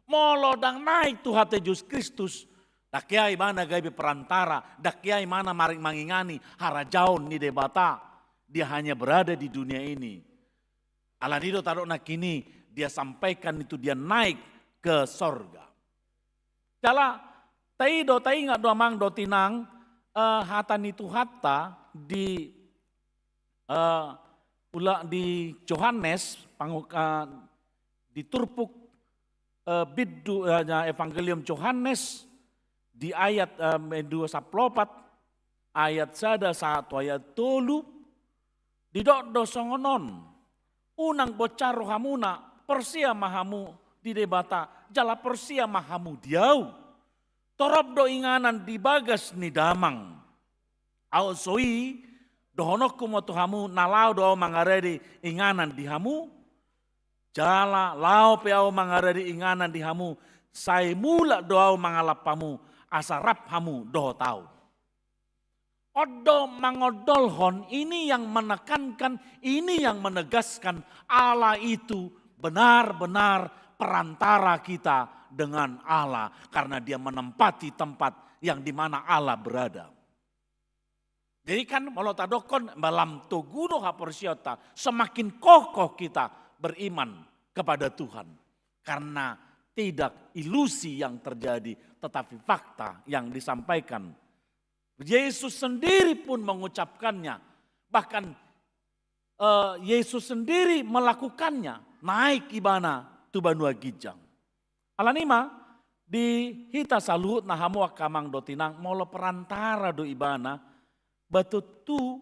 Molo ndang naek Tuhanta Jesus Kristus, ndang hea ibana gabe perantara, ndang hea ibana marik mangingani harajaon ni Debata, dia hanya berada di dunia ini. Alani i do tadok nangkin i, dia sampaikan itu, dia naik ke sorga. Jala, tai do, taingot do amang dohot inang, eh, hata ni Tuhanta di, eh, ula di Johannes, pangu-, eh, di turpuk, eh, bindu, eh, na Evangelium Johannes, di ayat, eh, bindu sampulu opat, ayat sada sahat tu ayat tolu, didok do songon on: Unang bonsar rohamuna, porsea ma hamu di Debata, jala porsea ma hamu di ahu. Torop do inganan di bagas ni Damang. Ahu so i, dohononku ma tu hamu, na laho do ahu mangarade inganan di hamu, jala laho pe ahu mangarade inganan di hamu, sai mulak do ahu mangalap hamu, asa rap hamu dohot ahu. On do mangondolhon, ini yang menekankan, ini yang menegaskan Allah itu benar-benar perantara kita dengan Allah, karena Dia menempati tempat yang di mana Allah berada. Jadi kan molo tadokkon, malam togu do haporseaonta, semakin kokoh kita beriman kepada Tuhan. Karena tidak ilusi yang terjadi, tetapi fakta yang disampaikan. Yesus sendiri pun mengucapkannya. Bahkan, eh, Yesus sendiri melakukannya, naik ibana tu banua ginjang. Alani i ma, di hita saluhutna, hamu angka amang dohot inang, molo perantara do ibana, ba tontu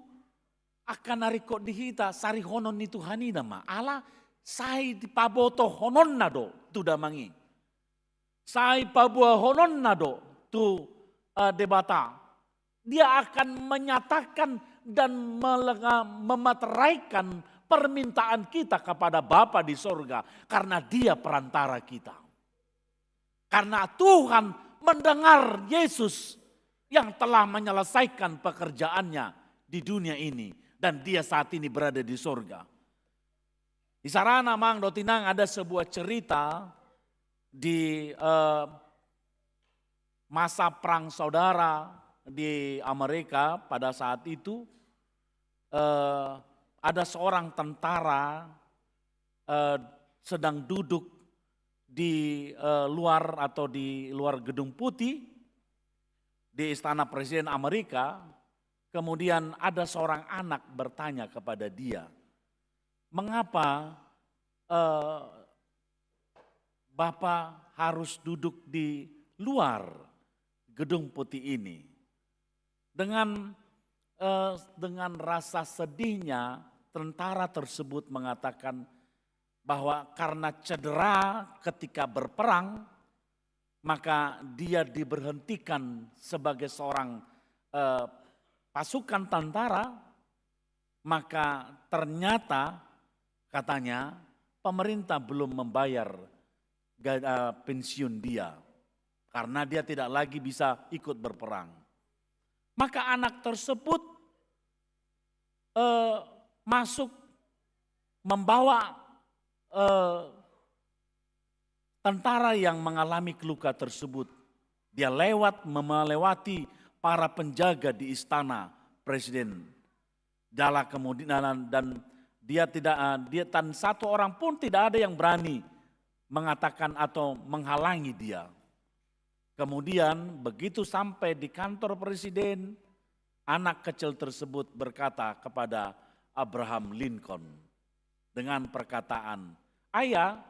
angka na ringkot di hita sarihonon ni Tuhan i nama. Ala sai dipabotohononna do tu damang i. Sai paboahononna do tu, eh, Debata. Dia akan menyatakan dan melenga-, memateraikan permintaan kita kepada Bapa di sorga, karena Dia perantara kita. Karena Tuhan mendengar Yesus yang telah menyelesaikan pekerjaannya di dunia ini, dan Dia saat ini berada di sorga. Di sana, amang dohot inang, ada sebuah cerita di, eh, masa perang saudara di Amerika pada saat itu, eh, ada seorang tentara, eh, sedang duduk di, eh, luar atau di luar Gedung Putih, di istana Presiden Amerika. Kemudian ada seorang anak bertanya kepada dia, "Mengapa, eh, Bapa harus duduk di luar Gedung Putih ini?" Dengan, eh, dengan rasa sedihnya, tentara tersebut mengatakan bahwa karena cedera ketika berperang, maka dia diberhentikan sebagai seorang, eh, pasukan tentara, maka ternyata, katanya, pemerintah belum membayar ga-, eh, pensiun dia, karena dia tidak lagi bisa ikut berperang. Maka anak tersebut, eh, masuk membawa, eh, tentara yang mengalami luka tersebut. Dia lewat, melewati para penjaga di istana presiden. Jala kemudian, dan dia tidak, eh, dia, dan satu orang pun tidak ada yang berani mengatakan atau menghalangi dia. Kemudian begitu sampai di kantor presiden, anak kecil tersebut berkata kepada Abraham Lincoln dengan perkataan, "Ayah,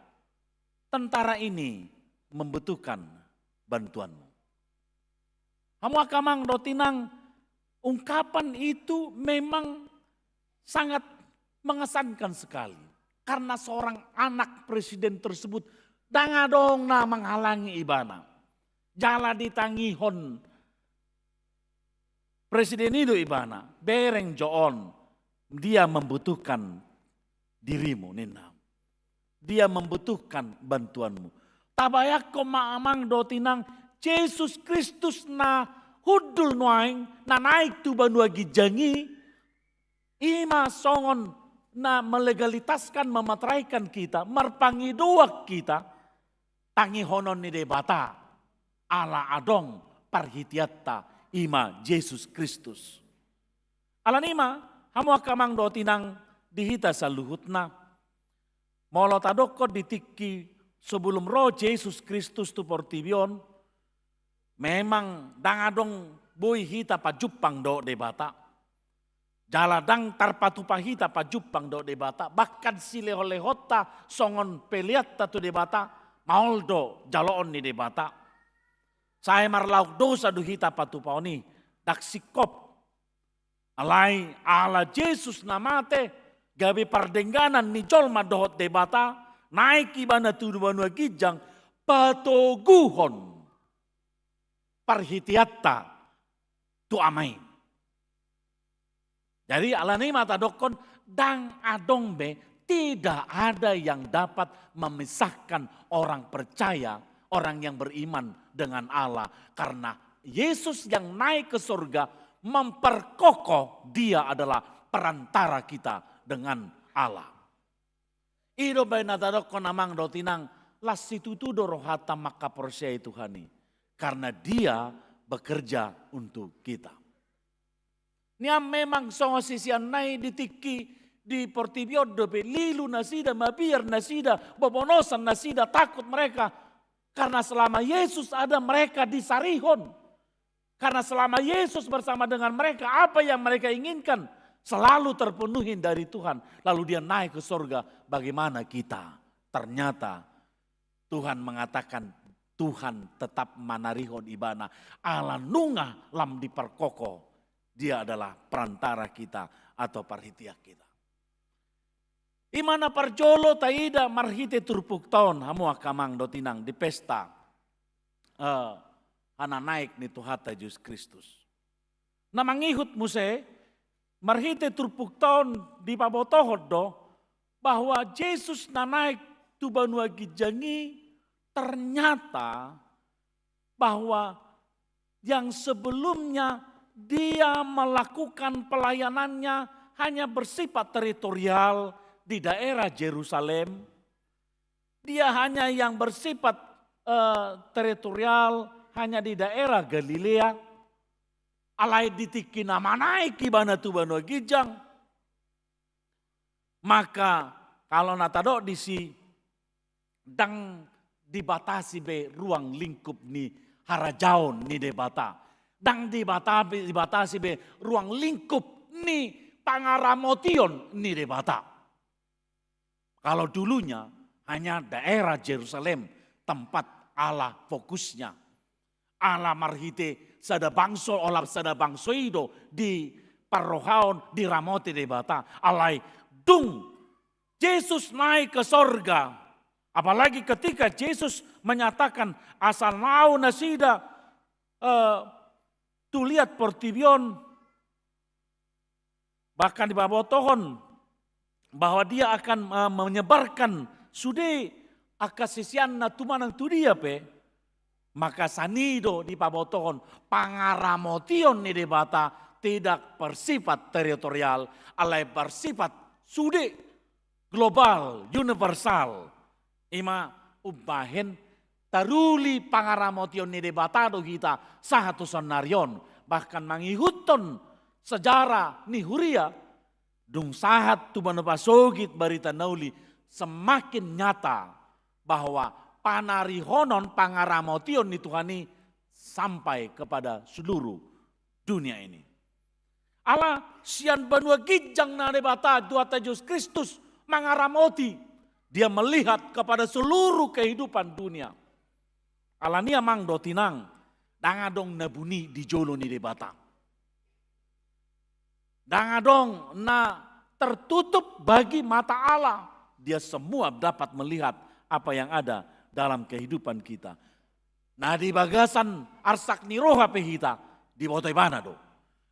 tentara ini membutuhkan bantuanmu." Hamu angka amang dohot inang, ungkapan itu memang sangat mengesankan sekali. Karena seorang anak presiden tersebut, ndang adong na menghalangi ibana. Jala ditangihon presiden i do ibana, "Bereng jo on, dia membutuhkan dirimu," ninna. "Dia membutuhkan bantuanmu." Tabayangkon ma, amang dohot inang, Jesus Kristus na hundul nuaeng, na naik tu banua ginjang i, i ma songon na melegalitaskan, memateraikan hita, marpangidoan hita, tangihonon ni Debata, ala adong parhiteanta, i ma Jesus Kristus. Alani i ma, hamu angka amang dohot inang, di hita saluhutna, molo tadokkon di tingki sebelum ro Jesus Kristus tu portibi on, memang ndang adong boi hita pajumpang dohot Debata. Jala ndang tarpatupa hita pajumpang dohot Debata, bahkan silehon-lehonta songon peleanta tu Debata, maol do jaloon ni Debata. Sai marlaok dosa do hita patupaon i, ndang singkop. Alai ala Jesus na mate, gabe pardengganan ni jolma dohot Debata, naik ibana tu banua ginjang, patoguhon parhiteanta tu Ama i. Jadi, alani i ma tadokkon, ndang adong be, tidak ada yang dapat memisahkan orang percaya, orang yang beriman dengan Allah. Karena Yesus yang naik ke surga memperkokoh, dia adalah perantara kita dengan Allah. I do umbahen na tadokkon amang dohot inang, las situtu do rohanta mangkaporseai Tuhan i, karena dia bekerja untuk kita. Nian memang songon siseanna i di tingki di portibi on dope, lilu nasida, mabiar nasida, bobonosan nasida, takut mereka. Karena selama Yesus ada, mereka disarihon. Karena selama Yesus bersama dengan mereka, apa yang mereka inginkan selalu terpenuhi dari Tuhan. Lalu dia naik ke sorga, bagaimana kita? Ternyata Tuhan mengatakan, Tuhan tetap manarihon ibana. Ala nunga lam diperkokoh, dia adalah perantara kita atau parhitean kita. I ma na parjolo taida marhite turpukta on, hamu angka amang dohot inang, di pesta, eh, hananaek ni Tuhanta Jesus Kristus. Na mangihut muse, marhite turpukta on dipabotohon do bahwa Jesus na naek tu banua ginjang i ternyata bahwa yang sebelumnya dia melakukan pelayanannya hanya bersifat teritorial di daerah Jerusalem, dia hanya yang bersifat, eh, teritorial hanya di daerah Galilea, alai di tingki na manaek ibana tu banua ginjang, maka kalau na tadok disi, ndang dibatasi be ruang lingkup ni harajaon ni Debata. Ndang dibata-, dibatasi be ruang lingkup ni pangaramotion ni Debata. Kalau dulunya hanya daerah Jerusalem tempat Allah fokusnya. Allah marhite sada bangso, olat sada bangso i do diparrohahon, diramoti Debata. Alai dung Jesus naek ke sorga, apalagi ketika Jesus menyatakan asa lao nasida, eh, tu liat portibi on, bahkan dipabotohon bahwa dia akan, eh, menyebarkan sude angka siseanna tu manang tu dia pe, maka sian i do dipabotohon pangaramotion ni Debata tidak bersifat teritorial, alai bersifat sude, global, universal. I ma umbahen taruli pangaramotion ni Debata do hita sahat tu saonnari on. Bahkan mangihuthon sejarah ni huria, dung sahat tu banua pasogit barita na uli, semakin nyata bahwa panarihonon pangaramotion ni Tuhan i sampai kepada seluruh dunia ini. Ala sian banua ginjang na Debata, Tuhanta Jesus Kristus mangaramoti, dia melihat kepada seluruh kehidupan dunia. Alani i amang dohot inang, ndang adong na buni di jolo ni Debata. Ndang adong na tertutup bagi mata Allah. Dia semua dapat melihat apa yang ada dalam kehidupan kita. Na di bagasan arsak ni roha pe hita, diboto ibana do.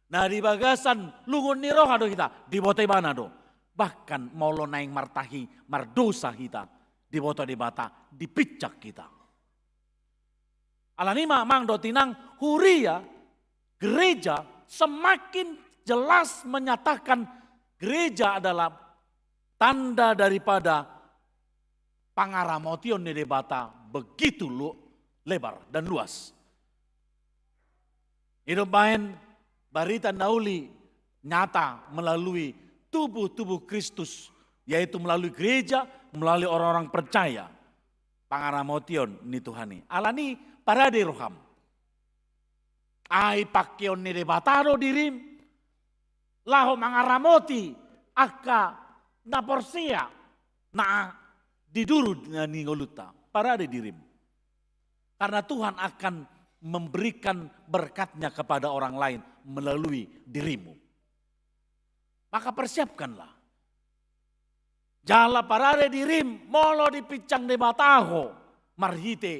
Na di bagasan lungun ni roha do hita, diboto ibana do. Bahkan molo naeng martahi, mardosa hita, diboto Debata, dipinsang hita. Alani i ma amang dohot inang, huria, gereja semakin jelas menyatakan gereja adalah tanda daripada pangaramotion ni Debata begitu lu-, lebar dan luas. I do umbahen barita na uli nyata melalui tubuh-tubuh Kristus, yaitu melalui gereja, melalui orang-orang percaya. Pangaramotion ni Tuhan i. Alani i parade roham. Ai pangkeon ni Debata do dirim laho mangaramoti angka na porsea na di duru ni ngolunta. Parade dirim. Karena Tuhan akan memberikan berkat-Nya kepada orang lain melalui dirimu. Maka persiapkanlah. Jala parade dirim molo dipinsang Debata ho marhite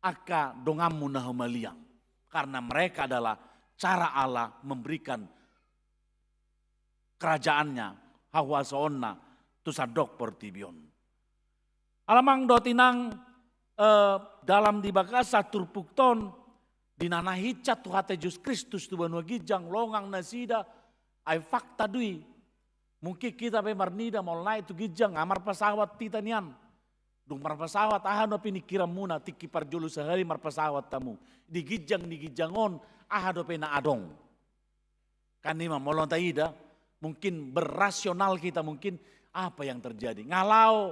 angka donganmu na humaliang. Karena mereka adalah cara Allah memberikan kerajaan-Nya, hahuasoon-Na tu sandok portibi on. Ala amang dohot inang, eh, dalam di bagasan turpukta on, Di na naeng hinsa Tuhanta Jesus Kristus tu banua ginjang, longang nasida, ai fakta do i. Mungkin hita pe marnida molo naek tu ginjang, nga marpasawat hita nian. Dung marpasawat, aha do piningkiranmuna, tingki parjolo sahali marpasawat hamu. Di ginjang, di ginjang on, aha dope na adong. Kan i ma molo taida, mungkin berrasional kita, mungkin apa yang terjadi. Nga laho,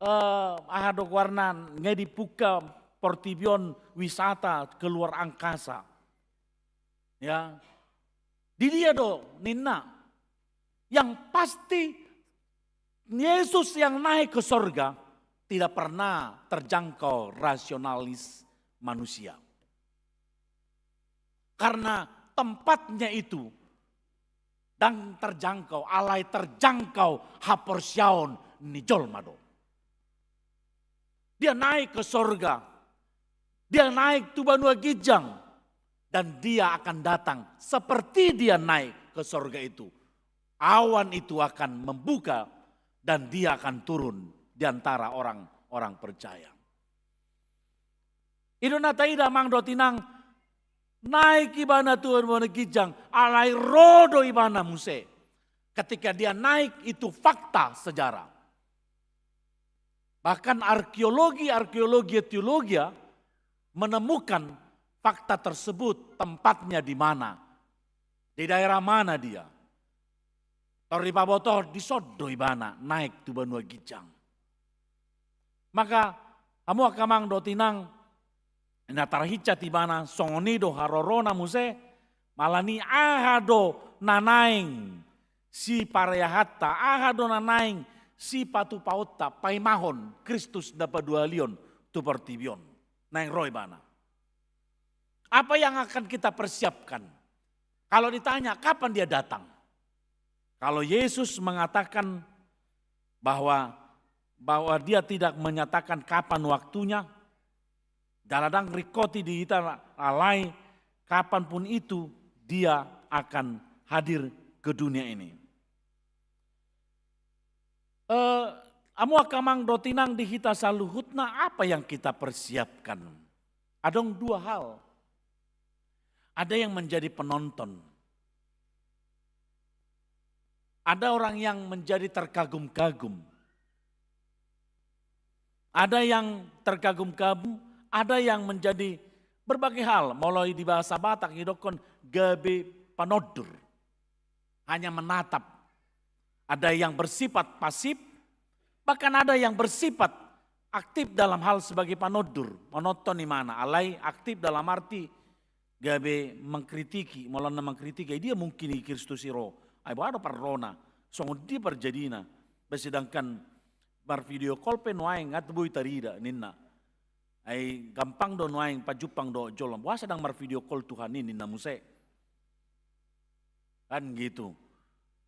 eh, aha do goarna, nga dibuka portibi on wisata keluar angkasa. Ya. Di dia do, ninna. Yang pasti, Yesus yang naik ke sorga tidak pernah terjangkau rasionalis manusia. Karena tempatnya itu ndang terjangkau, alai terjangkau haporseaon ni jolma do. Dia naik ke sorga, dia naik tu banua ginjang, dan dia akan datang seperti dia naik ke sorga itu. Awan itu akan membuka dan dia akan turun di antara orang-orang percaya. I do na taida, amang dohot inang, naek ibana tu banua ginjang, alai ro do ibana muse. Ketika dia naik, itu fakta sejarah. Bahkan arkeologi, arkeologi teologia menemukan fakta tersebut, tempatnya di mana, di daerah mana dia. Tor dipabotohon, dison do ibana naek tu banua ginjang. Maka, hamu angka amang dohot inang, na tarhinsa ibana, songon i do harorona muse, ala ni aha do na naeng sipareahanta, aha do na naeng sipatupaonta, paimahon Kristus na paduahalihon tu portibi on. Naeng ro ibana. Apa yang akan kita persiapkan? Kalau ditanya, kapan dia datang? Kalau Yesus mengatakan bahwa, bahwa dia tidak menyatakan kapan waktunya, jala ndang ringkot i di hita, alai kapanpun itu dia akan hadir ke dunia ini. Eh, hamu angka amang dohot inang, di hita saluhutna, apa yang kita persiapkan? Adong dua hal. Ada yang menjadi penonton. Ada orang yang menjadi terkagum-kagum. Ada yang terkagum-kagum, ada yang menjadi berbagai hal. Molo di bahasa Batak didokkon gabe panondur. Hanya menatap. Ada yang bersifat pasif, bahkan ada yang bersifat aktif dalam hal sebagai panondur, menonton ibana, alai aktif dalam arti gabe mengkritiki, molo na mengkritiki, dia mungkin i Kristus i ro, ai boha do parrona, songon dia parjadina, sedangkan marvideo call pe nuaeng, nga boi tarida ninna. Ai gampang do nuaeng pajumpang dohot jolma, boha sedang marvideo call Tuhan i ninna muse. Kan gitu.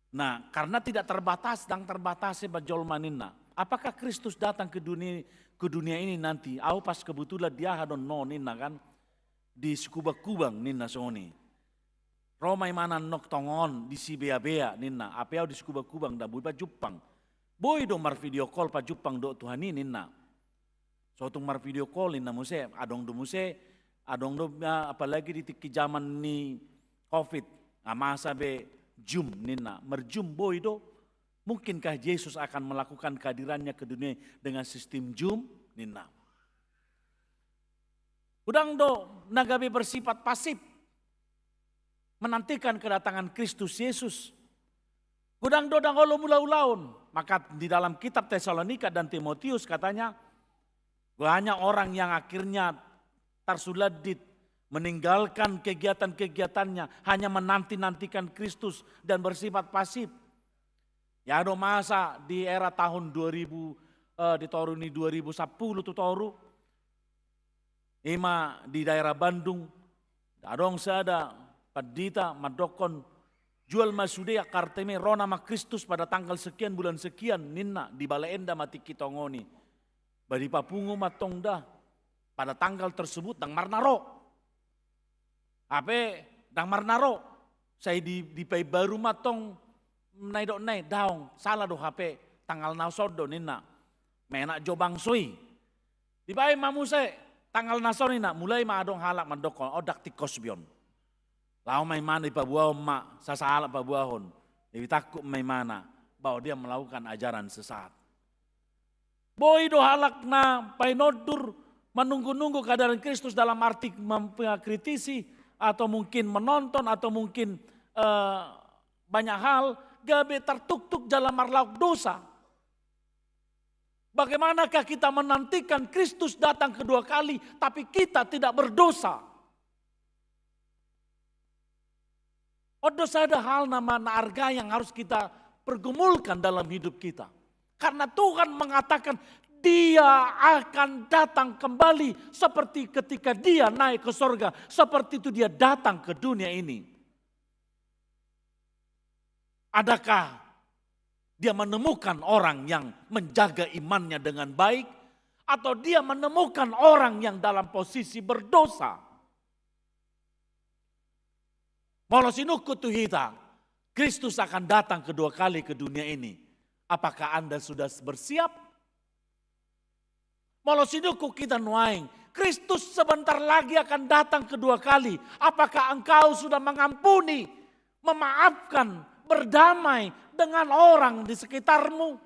Nah, karena tidak terbatas, ndang terbatas i ba jolma ninna. Apakah Kristus datang ke dunia, ke dunia ini nanti? Au pas kebetulan di aha do ninna kan? Di Sikubang-kubang ninna songon i. Ro ma ibana nong tongon di Sibeabea ninna. Hape au di Sikubang-kubang ndang boi pajumpang. Boi do marvideo call pajumpang dohot Tuhan i ninna. Sotung marvideo call ninna muse, adong do muse, adong do, ah, apalagi di tingki zaman ni covid, ah, masa be Zoom ninna, marzoom boi do. Mungkinkah Yesus akan melakukan kehadirannya ke dunia dengan sistem Zoom ninna? Godang do na gabe bersifat pasif menantikan kedatangan Kristus Yesus. Godang do ndang olo mangula ulaon. Maka di dalam kitab Tesalonika dan Timotius katanya, banyak orang yang akhirnya tarsulandit, meninggalkan kegiatan-kegiatannya, hanya menanti-nantikan Kristus dan bersifat pasif. Ya, adong masa di era tahun dua ribu, eh, di toru ni dua ribu sapuluh tu toru, ima di daerah Bandung, adong sada pandita mandokkon, jual ma sude angka artemi, rona ma Kristus pada tanggal sekian bulan sekian ninna, di Bale Endah ma tingki tongon i. Ba dipapungu ma tong da, pada tanggal tersebut ndang marna ro. Hape ndang marna ro, sai di, dipaimbaru ma tong na nidok na i, daong, salah do hape, tanggal na son do ninna. Menak jo bangso i. Dibaen ma muse, Tanggal na songon i na, mulai ma adong halak mandokkon, "O, ndang tingkos be on. Laho ma imana dipaboahon ma, sasahalak paboahon. Jadi tangkup ma imana bahwa dia melakukan ajaran sesat." Boi do halak na painondur, menunggu-nunggu kehadiran Kristus dalam arti mengkritisi, atau mungkin menonton, atau mungkin, eh, banyak hal, gabe tartuktuk jala marlaok dosa. Bagaimanakah kita menantikan Kristus datang kedua kali, tapi kita tidak berdosa? On do sada hal na ma-, na arga yang harus kita pergumulkan dalam hidup kita. Karena Tuhan mengatakan, "Dia akan datang kembali seperti ketika Dia naik ke sorga, seperti itu Dia datang ke dunia ini." Adakah dia menemukan orang yang menjaga imannya dengan baik, atau dia menemukan orang yang dalam posisi berdosa? Molo sinungkun tu hita, Kristus akan datang kedua kali ke dunia ini. Apakah Anda sudah bersiap? Molo sinungkun hita nuaeng, Kristus sebentar lagi akan datang kedua kali. Apakah engkau sudah mengampuni, memaafkan, berdamai dengan orang di sekitarmu?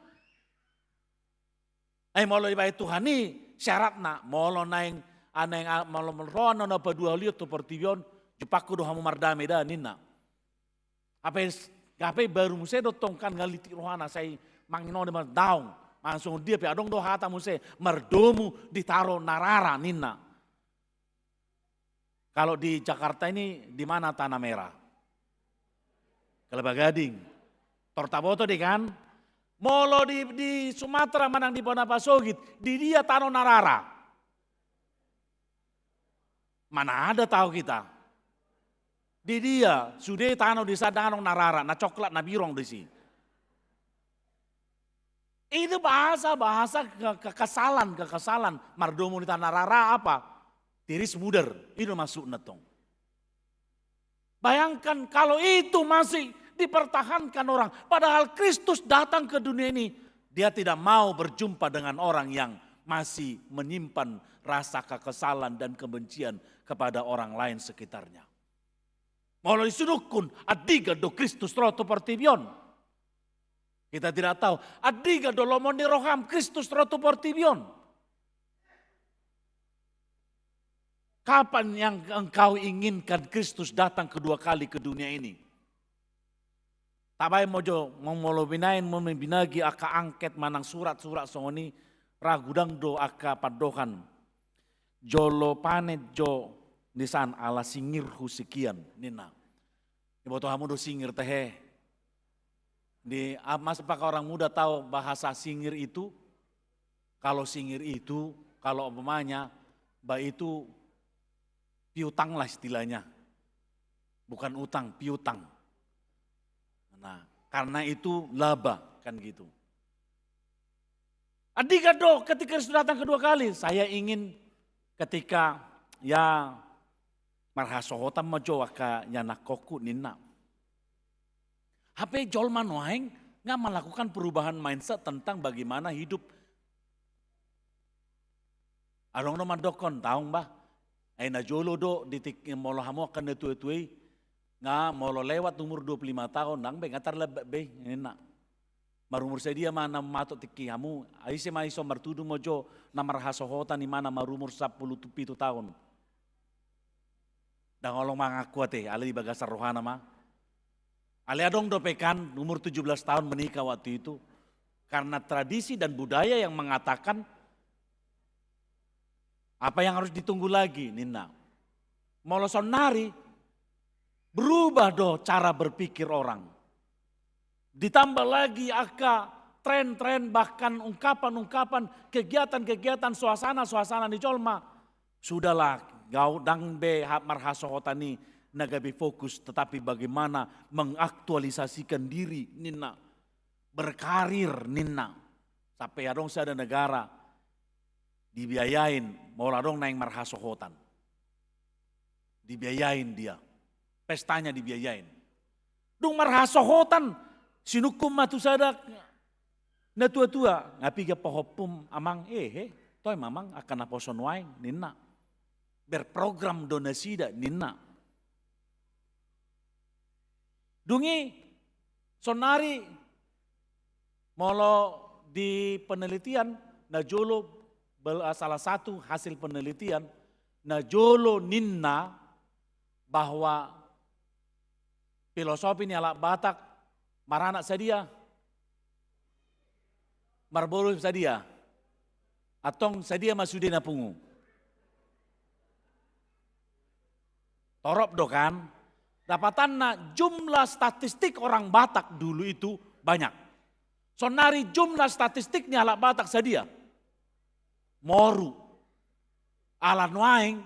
Eh, molo dibaen Tuhan i syaratna, molo naeng, ah, naeng, ah, molo, molo ro annon na paduahalion tu portibi on, jumpangku do hamu mardame da, ninna. Hape, hape baru muse do tong kan, nga litik rohana, sai mangido ma daong. Langsung dia pe adong do hata muse, mardomu di tano na rara, ninna. Kalau di Jakarta ini, di mana tanah merah? Kelapa Gading. Tor taboto dei kan? Molo di, di Sumatera manang di bona pasogit, di dia tano na rara? Mana ada tahu kita. Di dia, sude tano disi ndang adong na rara, na coklat, na birong disi. Itu bahasa, bahasa ke-, kekesalan, kekesalan. Mardomu di tano na rara apa? Tiris mudar. Itu maksudna tong. Bayangkan kalau itu masih dipertahankan orang. Padahal Kristus datang ke dunia ini, dia tidak mau berjumpa dengan orang yang masih menyimpan rasa kekesalan dan kebencian kepada orang lain sekitarnya. Molo disinungkun, andigan do Kristus ro tu portibi on? Kita tidak tahu. Andigan do lomo ni roham Kristus ro tu portibi on? Kapan yang engkau inginkan Kristus datang kedua kali ke dunia ini? Tabaen mo jo, mo-, molo binaen mo binagi angka angket manang surat-surat songon i, ra godang do angka pandohan. Jolo panen jo nisan ala singirhu sekian, ninna. Diboto hamu do singir tehe? Di, a-, mas, apakah orang muda tahu bahasa singir itu? Kalau singir itu, kalau umpamanya, ba itu piutang lah istilahnya. Bukan utang, piutang. Nah, karena itu laba, kan gitu. Andigan do ketika Kristus datang kedua kali, saya ingin ketika, ya, marhasohotan ma jo angka ianakhonhu, ninna. Hape jolma nuaeng nga melakukan perubahan mindset tentang bagaimana hidup. Adong do mandokkon, daong bah. Ai na jolo do di tik-, molo hamu angka na tua-tua i, nga molo lewat umur dua puluh lima tahun, ndang be, nga tarlambat be, ninna. Marumur sadia ma na matok tingki hamu, ai ise ma ison martudu ma jo na marhasohotan imana marumur sampulu pitu tahun. Ndang olo mangaku ate, alai di bagasan rohana ma. Alai adong dope kan, umur tujuh belas tahun menikah waktu itu. Karena tradisi dan budaya yang mengatakan, apa yang harus ditunggu lagi, ninna. Molo saonnari, berubah do cara berpikir orang. Ditambah lagi angka tren-tren, bahkan ungkapan-ungkapan, kegiatan-kegiatan, suasana-suasana ni jolma. Sudahlah, gau-, ndang be ha-, marhasohotan i na gabe fokus, tetapi bagaimana mengaktualisasikan diri, ninna. Berkarir, ninna. Sampe adong sada negara dibiayain, molo adong naeng marhasohotan. Dibiayain dia. Pestanya dibiayain. Dung marhasohotan, sinungkun ma tu sada na tua-tua, nga piga pahompum amang, ehe, toe ma amang, angka naposo nuaeng, ninna. Berprogram do nasida ninna. Dung i, sonari molo di penelitian, na jolo bel-, salah satu hasil penelitian, na jolo ninna bahwa filosofi ni halak Batak, maranak sadia, marboru sadia, antong sadia ma sudena pungu. Torop do kan? Dapatanna jumlah statistik orang Batak dulu itu banyak. Sonari jumlah statistik ni halak Batak sadia? Moru. Ala nuaeng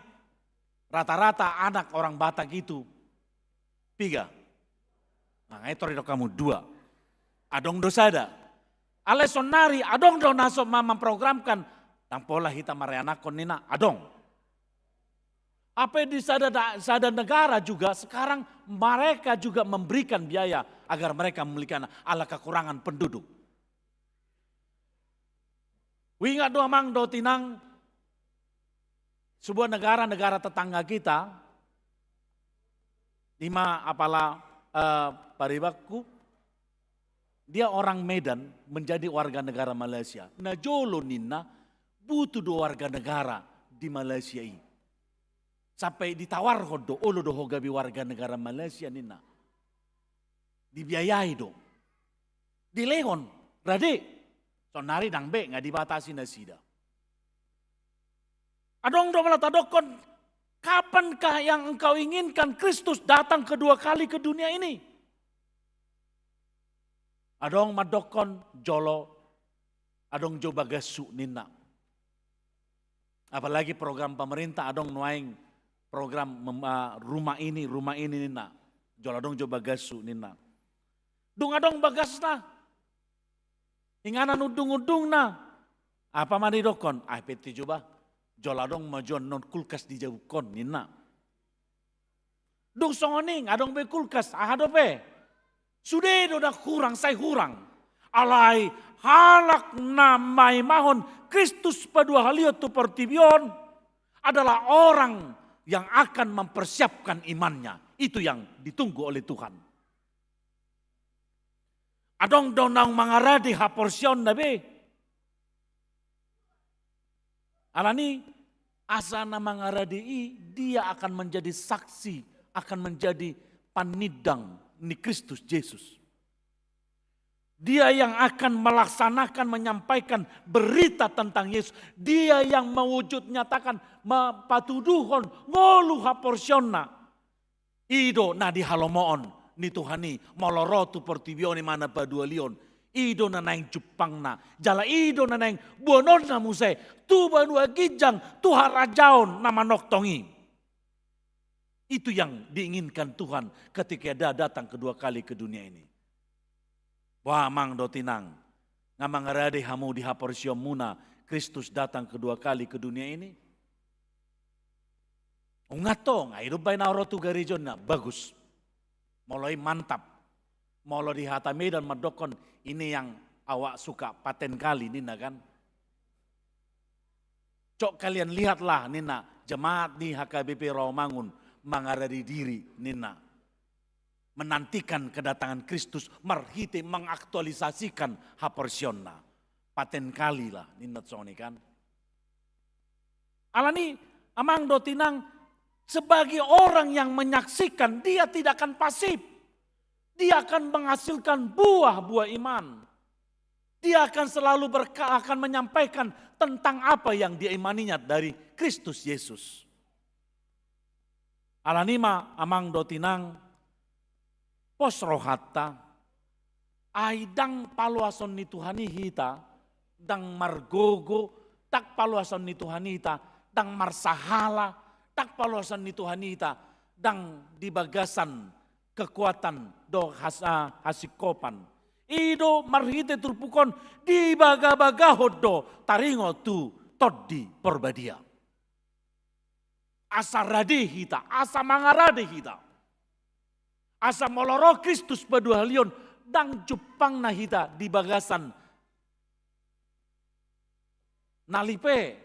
rata-rata anak orang Batak itu piga? Nah, itu ridok kamu dua. Adong do sada. Alai sonari adong do na so ma-, memprogramkan, ndang pola hita mareanakkon ninna, adong. Apa di sada da-, sada negara juga sekarang mereka juga memberikan biaya agar mereka memiliki anak, ala kekurangan penduduk. Huingat do amang dohot inang, sebuah negara-negara tetangga kita, ima apala, eh, paribanku, dia orang Medan menjadi warga negara Malaysia. Na jolo ninna, butuh do warga negara di Malaysia i. Sampai ditawarhon do, olo do ho gabe warga negara Malaysia ninna. Dibiayai do. Dilehon, rade. Sonari ndang be, nga dibatasi nasida. Adong do molo tadokkon, kapankah yang engkau inginkan Kristus datang kedua kali ke dunia ini? Adong mandokkon, jolo, adong jo bagashu ninna. Apalagi program pemerintah adong nuaeng program mem-, ah, rumah ini, rumah ini ninna. Jolo adong jo bagashu ninna. Dung adong bagasna. Inganan undung-undungna. Apa ma didokkon? Ah, pette jo bah. Jolo adong ma jo annon kulkas di jabungkon ninna. Dung songon i nga adong be kulkas, aha dope? Sude do na hurang, sai hurang. Alai halak na maimahon Kristus paduahalihon tu portibi on adalah orang yang akan mempersiapkan imannya. Itu yang ditunggu oleh Tuhan. Adong do naung mangarade haporseaonna be. Alani asa na mangarade i, dia akan menjadi saksi, akan menjadi panindang ni Kristus Jesus. Dia yang akan melaksanakan, menyampaikan berita tentang Yesus. Dia yang mewujud nyatakan, ma-, patuduhon, ngolu haporseaonna. I do na di halomoon ni Tuhan i, molo ro tu portibi on imana paduahalihon. I do na naeng jumpangna, jala i do na naeng boanonna muse tu banua ginjang, tu harajaon na manongtong i. Itu yang diinginkan Tuhan ketika Dia datang kedua kali ke dunia ini. Bah, amang dohot inang, nga mangarade hamu di haporseaonmuna Kristus datang kedua kali ke dunia ini? Ungat ho, nga i do umbahen na ro tu gareja on, na bagus. Molo i mantap. Molo di hata Medan mandokkon, ini yang awak suka, paten kali ninna kan. Coba kalian lihatlah ninna, jemaat di H K B P Rawamangun mangarade diri ninna. Menantikan kedatangan Kristus marhite mengaktualisasikan haporseaonna. Paten kali lah ninna songon i kan. Alani, amang dohot inang, sebagai orang yang menyaksikan, dia tidak akan pasif. Dia akan menghasilkan buah-buah iman. Dia akan selalu berka-, akan menyampaikan tentang apa yang dia imaninya dari Kristus Yesus. Alani ma, amang dohot inang, pos rohanta, ai ndang paloason ni Tuhan i hita, ndang margogo, ndang paloason ni Tuhan i hita, ndang marsahala, ndang paloason ni Tuhan i hita, ndang di bagasan kekuatan dohot has-, ah, hasingkopan. I do marhite turpuk on dibagabagahon do taringot tu Tondi Porbadia. Asa rade hita, asa mangarade hita. Asa molo ro Kristus paduahalihon, ndang jumpangna hita di bagasan nalipe,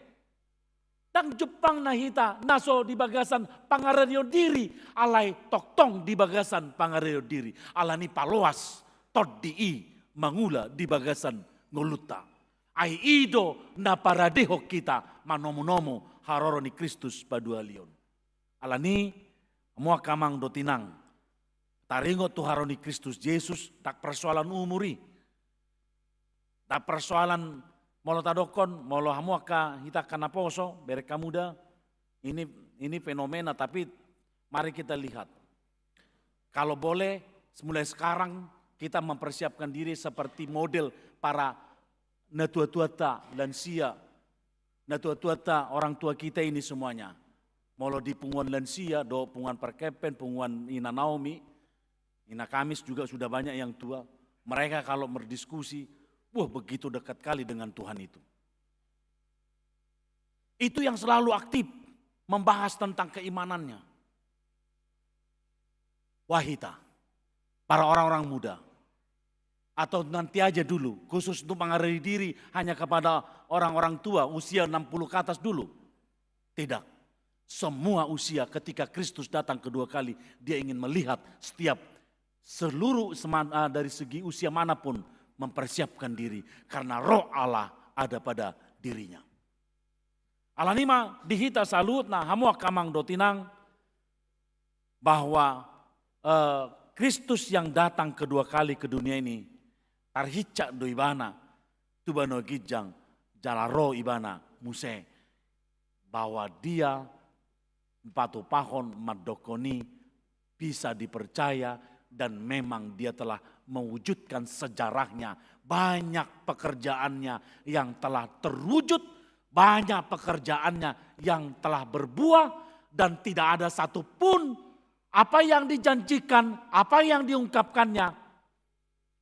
Ndang jumpangna hita na so di bagasan pangaradeion diri, alai tongtong di bagasan pangaradeion diri. Alani paloas tondi i mangula di bagasan ngolunta. Ai i do na paradehon hita manomunomu haroro ni Kristus paduahalion. Alani, hamu angka amang dohot inang, taringot tu haroro ni Kristus Jesus, ndang persoalan umur i. Ndang persoalan molo tadokkon, molo hamu angka hita angka naposo, bereng hamu da, ini, ini fenomena, tapi mari kita lihat. Kalau boleh, mulai sekarang kita mempersiapkan diri seperti model para natua-tuata, lansia, natua-tuata, orang tua kita ini semuanya. Molo di punguan lansia, dohot punguan parkempen, punguan Ina Naomi, Ina Kamis juga sudah banyak yang tua. Mereka kalau berdiskusi, wah, begitu dekat kali dengan Tuhan itu. Itu yang selalu aktif membahas tentang keimanannya. Wah, hita, para orang-orang muda, atau nanti aja dulu, khusus untuk mengaradei diri hanya kepada orang-orang tua, usia enam puluh ke atas dulu. Tidak. Semua usia, ketika Kristus datang kedua kali, dia ingin melihat setiap seluruh seman-, ah, dari segi usia manapun mempersiapkan diri, karena Roh Allah ada pada dirinya. Alani ma di hita saluhutna, hamu angka amang dohot inang, bahwa, eh, Kristus yang datang kedua kali ke dunia ini, tarhinsat do ibana tu banua ginjang, jala ro ibana muse, bahwa dia patupahon, mandokkon i bisa dipercaya, dan memang dia telah mewujudkan sejarahnya. Banyak pekerjaannya yang telah terwujud, banyak pekerjaannya yang telah berbuah, dan tidak ada satu pun apa yang dijanjikan, apa yang diungkapkannya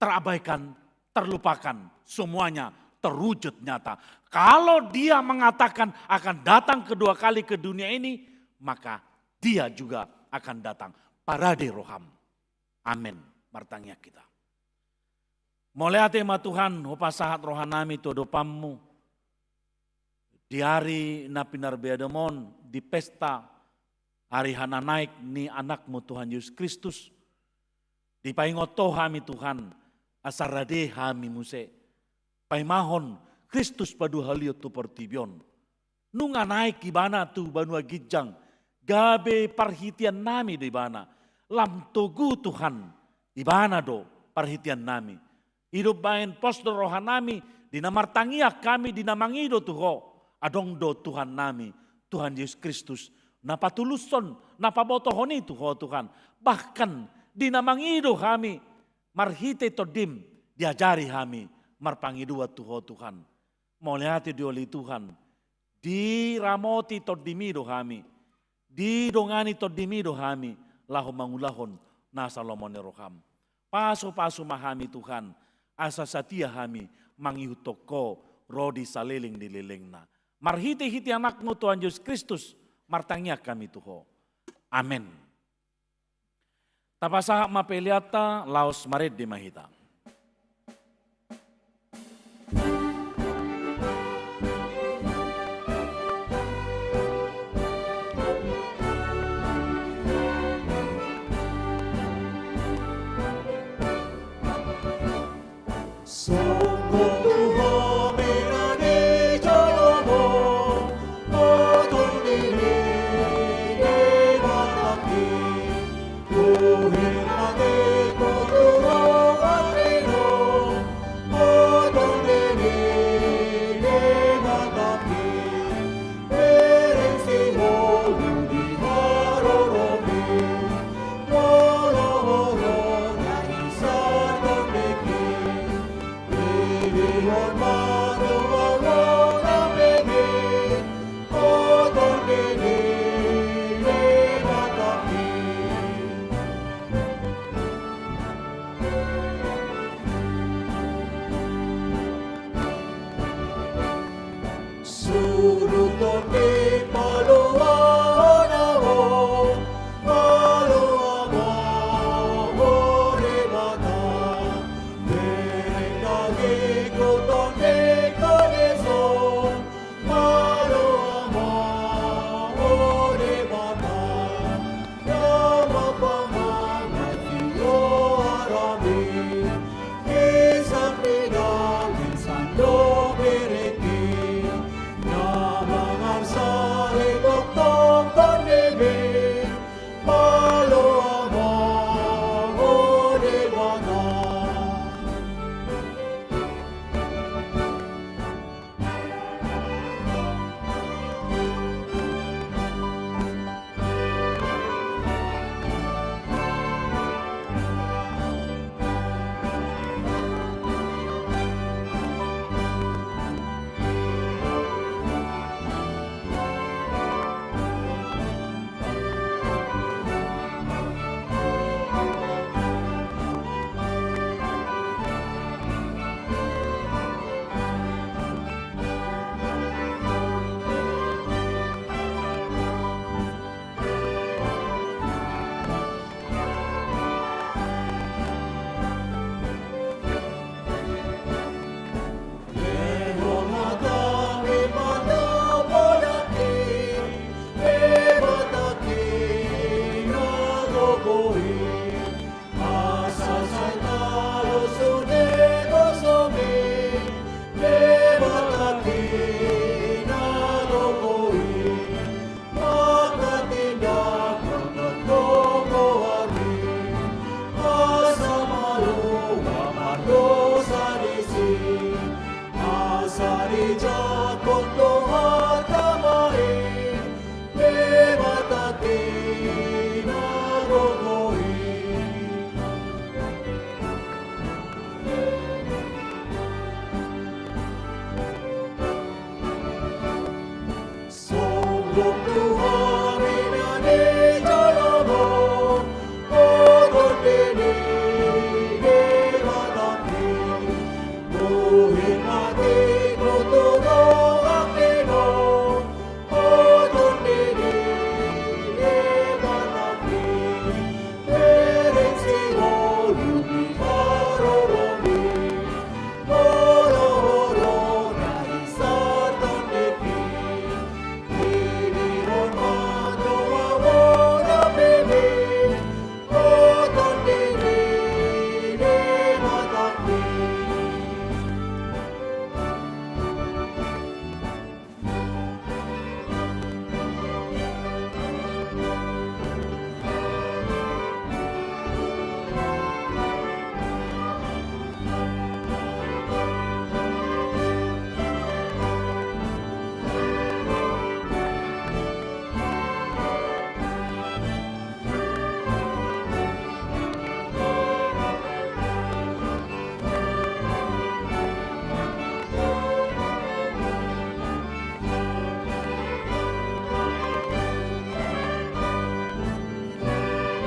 terabaikan, terlupakan, semuanya terwujud nyata. Kalau dia mengatakan akan datang kedua kali ke dunia ini, maka dia juga akan datang. Parade roham. Amen. Martangiang hita. Mauliate ma Tuhan, hupasahat rohanami tu adopanmu. Di ari na pinarbeadam on, di pesta ari hananaek ni Anakmu Tuhan Jesus Kristus, dipaingot Ho hami Tuhan, asa rade hami muse paimahon Kristus paduahalion tu portibi on. Nunga naek ibana tu banua ginjang, gabe parhiteannami do ibana. Lam togu Tuhan, ibana do parhiteannami. I do umbahen pos do rohanami, di na martangiang hami, di na mangido tu Ho, adong do Tuhannami, Tuhan Jesus Kristus, na patulushon, na pabotohon i tu Ho Tuhan. Bahkan di na mangido hami, marhite Tondim, diajari hami marpangidoan tu Ho Tuhan. Mauliate do ale Tuhan, diramoti Tondimi do hami, didongani Tondimi do hami, laho mangulahon nasa lomo ni roham. Pasupasu ma hami Tuhan, asa satia hami mangihuthon Ho ro di saleleng ni lelengna. Marhitehite Anakmu Tuhan Jesus Kristus, martangiang hami tu Ho. Amen. Tapasahat ma peleanta, laos marende ma hita.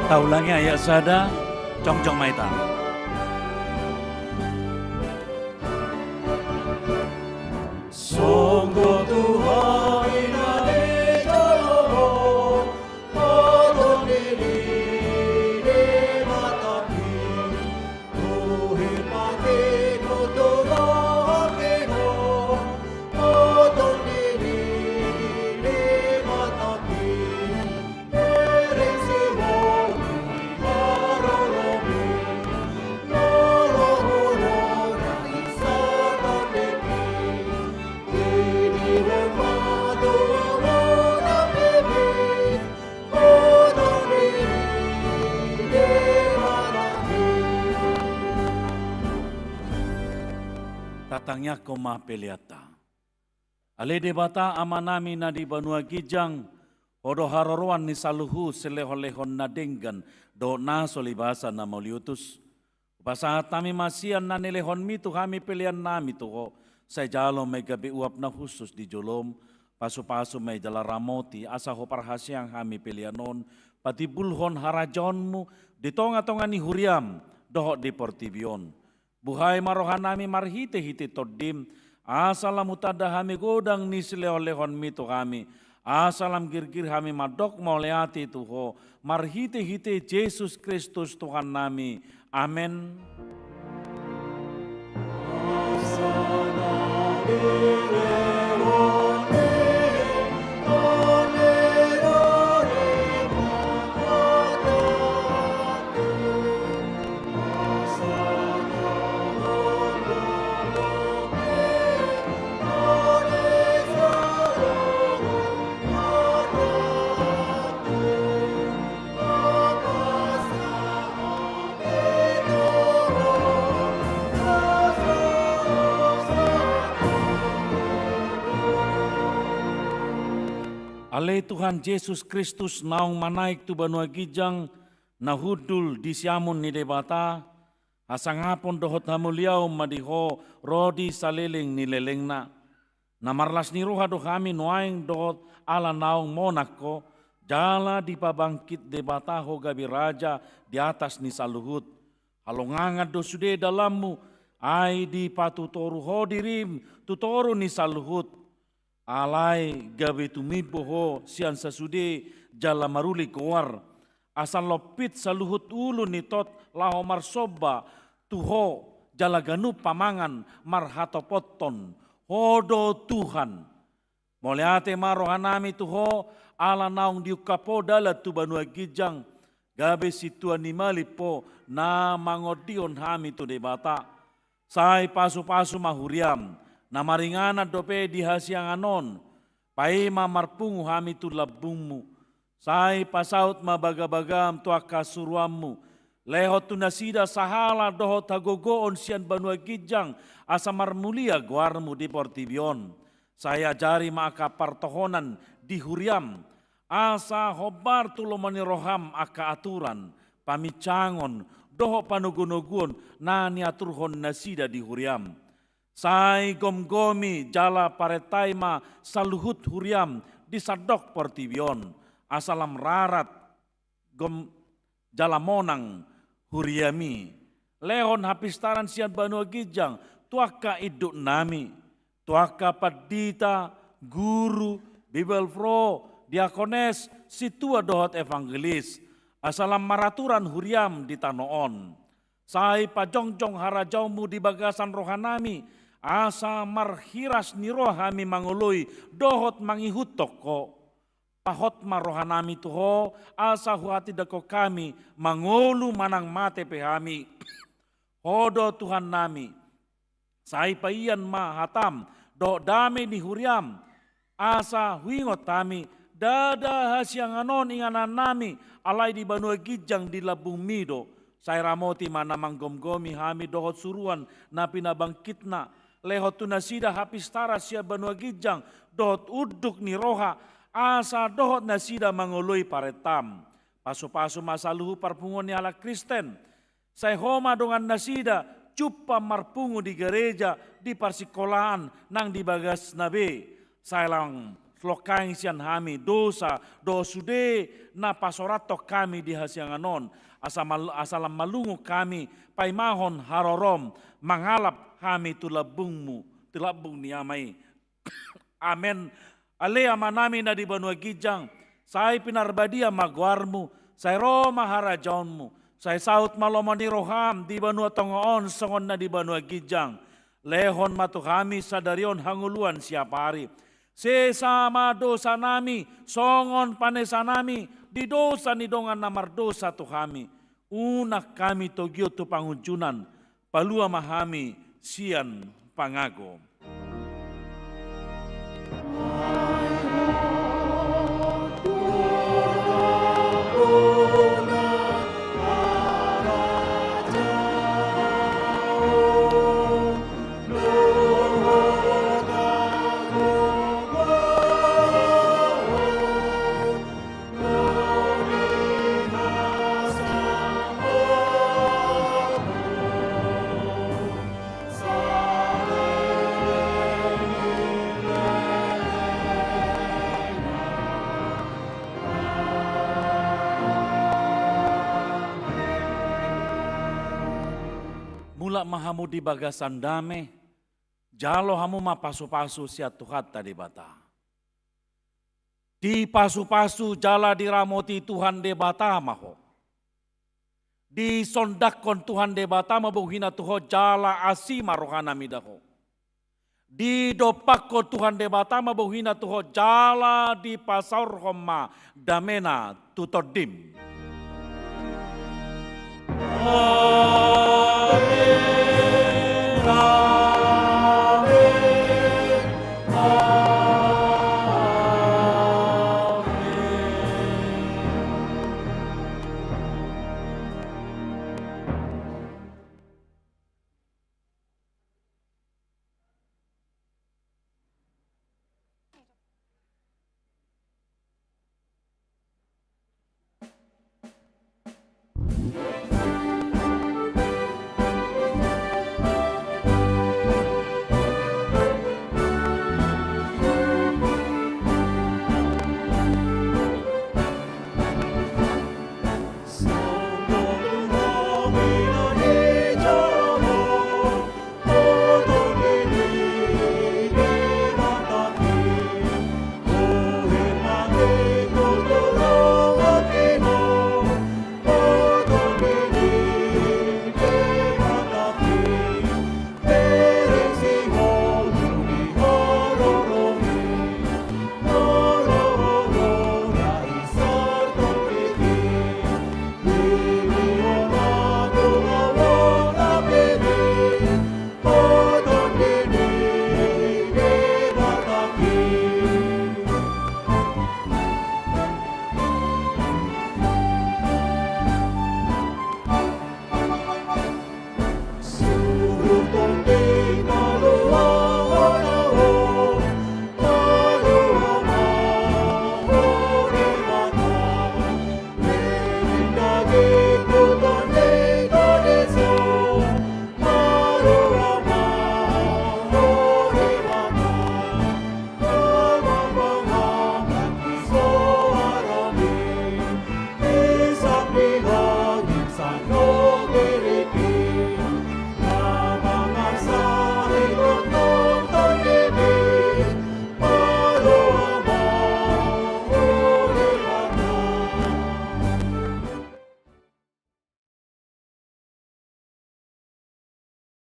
Taulangi ayat sada, jongjong ma hita. Songgop Tuhan i na di jolomu, oto ni di di matami. Tatangiangkon ma peleanta. Ale Debata Amanami na di banua ginjang, Ho do haroroan ni saluhut silehonlehon na denggan dohot na so libasa na mauliutus. Hupasahat hami ma sian na nilehonmi tu hami peleannami tu Ho, sai jalo ma i gabe uap na hushus di jolom, pasupasu ma i jala ramoti asa Ho parhaseang hami pelean on patimbulhon harajaonmu di tongatonga ni huriam dohot di portibi on. Buhai ma rohanami marhitehite Tondim, asa lam hutanda hami godang ni silehonlehonmi tu hami, asa lam girgir hami mandok mauliate tu Ho, marhitehite Jesus Kristus Tuhannami. Amen. Ale Tuhan Jesus Kristus, naung manaek tu banua ginjang, na hundul di siamun ni Debata, hasangapon dohot hamuliaon ma di Ho ro di saleleng ni lelengna. Na marlas ni roha do hami nuaeng dohot ala naung monang Ho, jala dipabangkit Debata Ho gabe Raja di atas ni saluhut. Halongangan do sude dalanmu, ai dipatutoru Ho dirim tu toru ni saluhut. Alai gabe tumimbo Ho sian sasude jala maruli goar, asa lompit saluhut ulu ni tot laho marsomba tu Ho jala ganup pamangan marhatopothon, Ho do Tuhan. Mauliate ma rohanami tu Ho, ala naung diungkap Ho dalan tu banua ginjang, gabe sintua ni malim Ho na mangondihon hami tu Debata. Sai pasupasu ma huriam, na maringanan dope di hasiangan on, paima marpungu hami tu lambungmu. Sai pasaut ma bagabagam tu angka suruanmu, lehon tu nasida sahala dohot hagogoon sian banua ginjang, asa marmulia goarmu di portibi on. Sai ajari ma angka partohonan di huriam, asa hombar tu lomo ni roham angka aturan, paminsangon, dohot panogunoguon na niaturhon nasida di huriam. Sai gomgomi jala parentai ma saluhut huriam di sandok portibi on, asa lam rarat gom jala monang huriami. Lehon hapistaran sian banua ginjang tu angka induknami, tu angka pandita, guru, bibelvrouw, diakones, sintua dohot evangelis, asa lam maraturan huriam di tano on. Sai pajongjong harajaonmu di bagasan rohanami, asa marhiras ni roha hami mangoloi dohot mangihuthon Ho. Pahot ma rohanami tu Ho, asa huhatindangkon hami mangolu manang mate pe hami. Ho do Tuhannami, sai paian ma hatam dohot dame ni huriam, asa huingot hami, ndada hasiangan on inganannami, alai di banua ginjang di lambungmi do. Sai ramoti ma na manggomgomi hami dohot suruan na pinabangkitna, lehon tu nasida hapistaran sian banua ginjang dohot unduk ni roha, asa dohot nasida mangoloi parentam. Pasupasu ma saluhut parpunguan ni halak Kristen, sai Ho ma dongan nasida jumpang marpungu di gareja, di parsingkolaan nang di bagasna be. Sai lam longkang sian hami dosa dohot sude na pasorathon hami di hasiangan on, asa mal-, asa lam malungun hami paimahon harorom mangalap hami tu lambungmu, tu lambung ni Ama i. Amen. Ale Amanami na di banua ginjang, sai pinarbadia ma goarmu, sai ro ma harajaonmu, sai saut ma lomo ni roham di banua tonga on songon na di banua ginjang. Lehon ma tu hami sadari on hangoluan siapari. Sesa ma dosanami songon panesanami di dosa ni dongan na mardosa tu hami. Unang hami togihon tu pangunjunan, palua ma hami sian pangago. Mulak ma hamu di bagasan dame, jalo hamu ma pasupasu sian Tuhanta Debata. Dipasupasu jala diramoti Tuhan Debata ma ho. Disondangkon Tuhan Debata ma bohina tu ho jala asi ma rohana mida ho. Didompakkon Tuhan Debata ma bohina tu ho jala dipasaorhon ma damena tu tondim.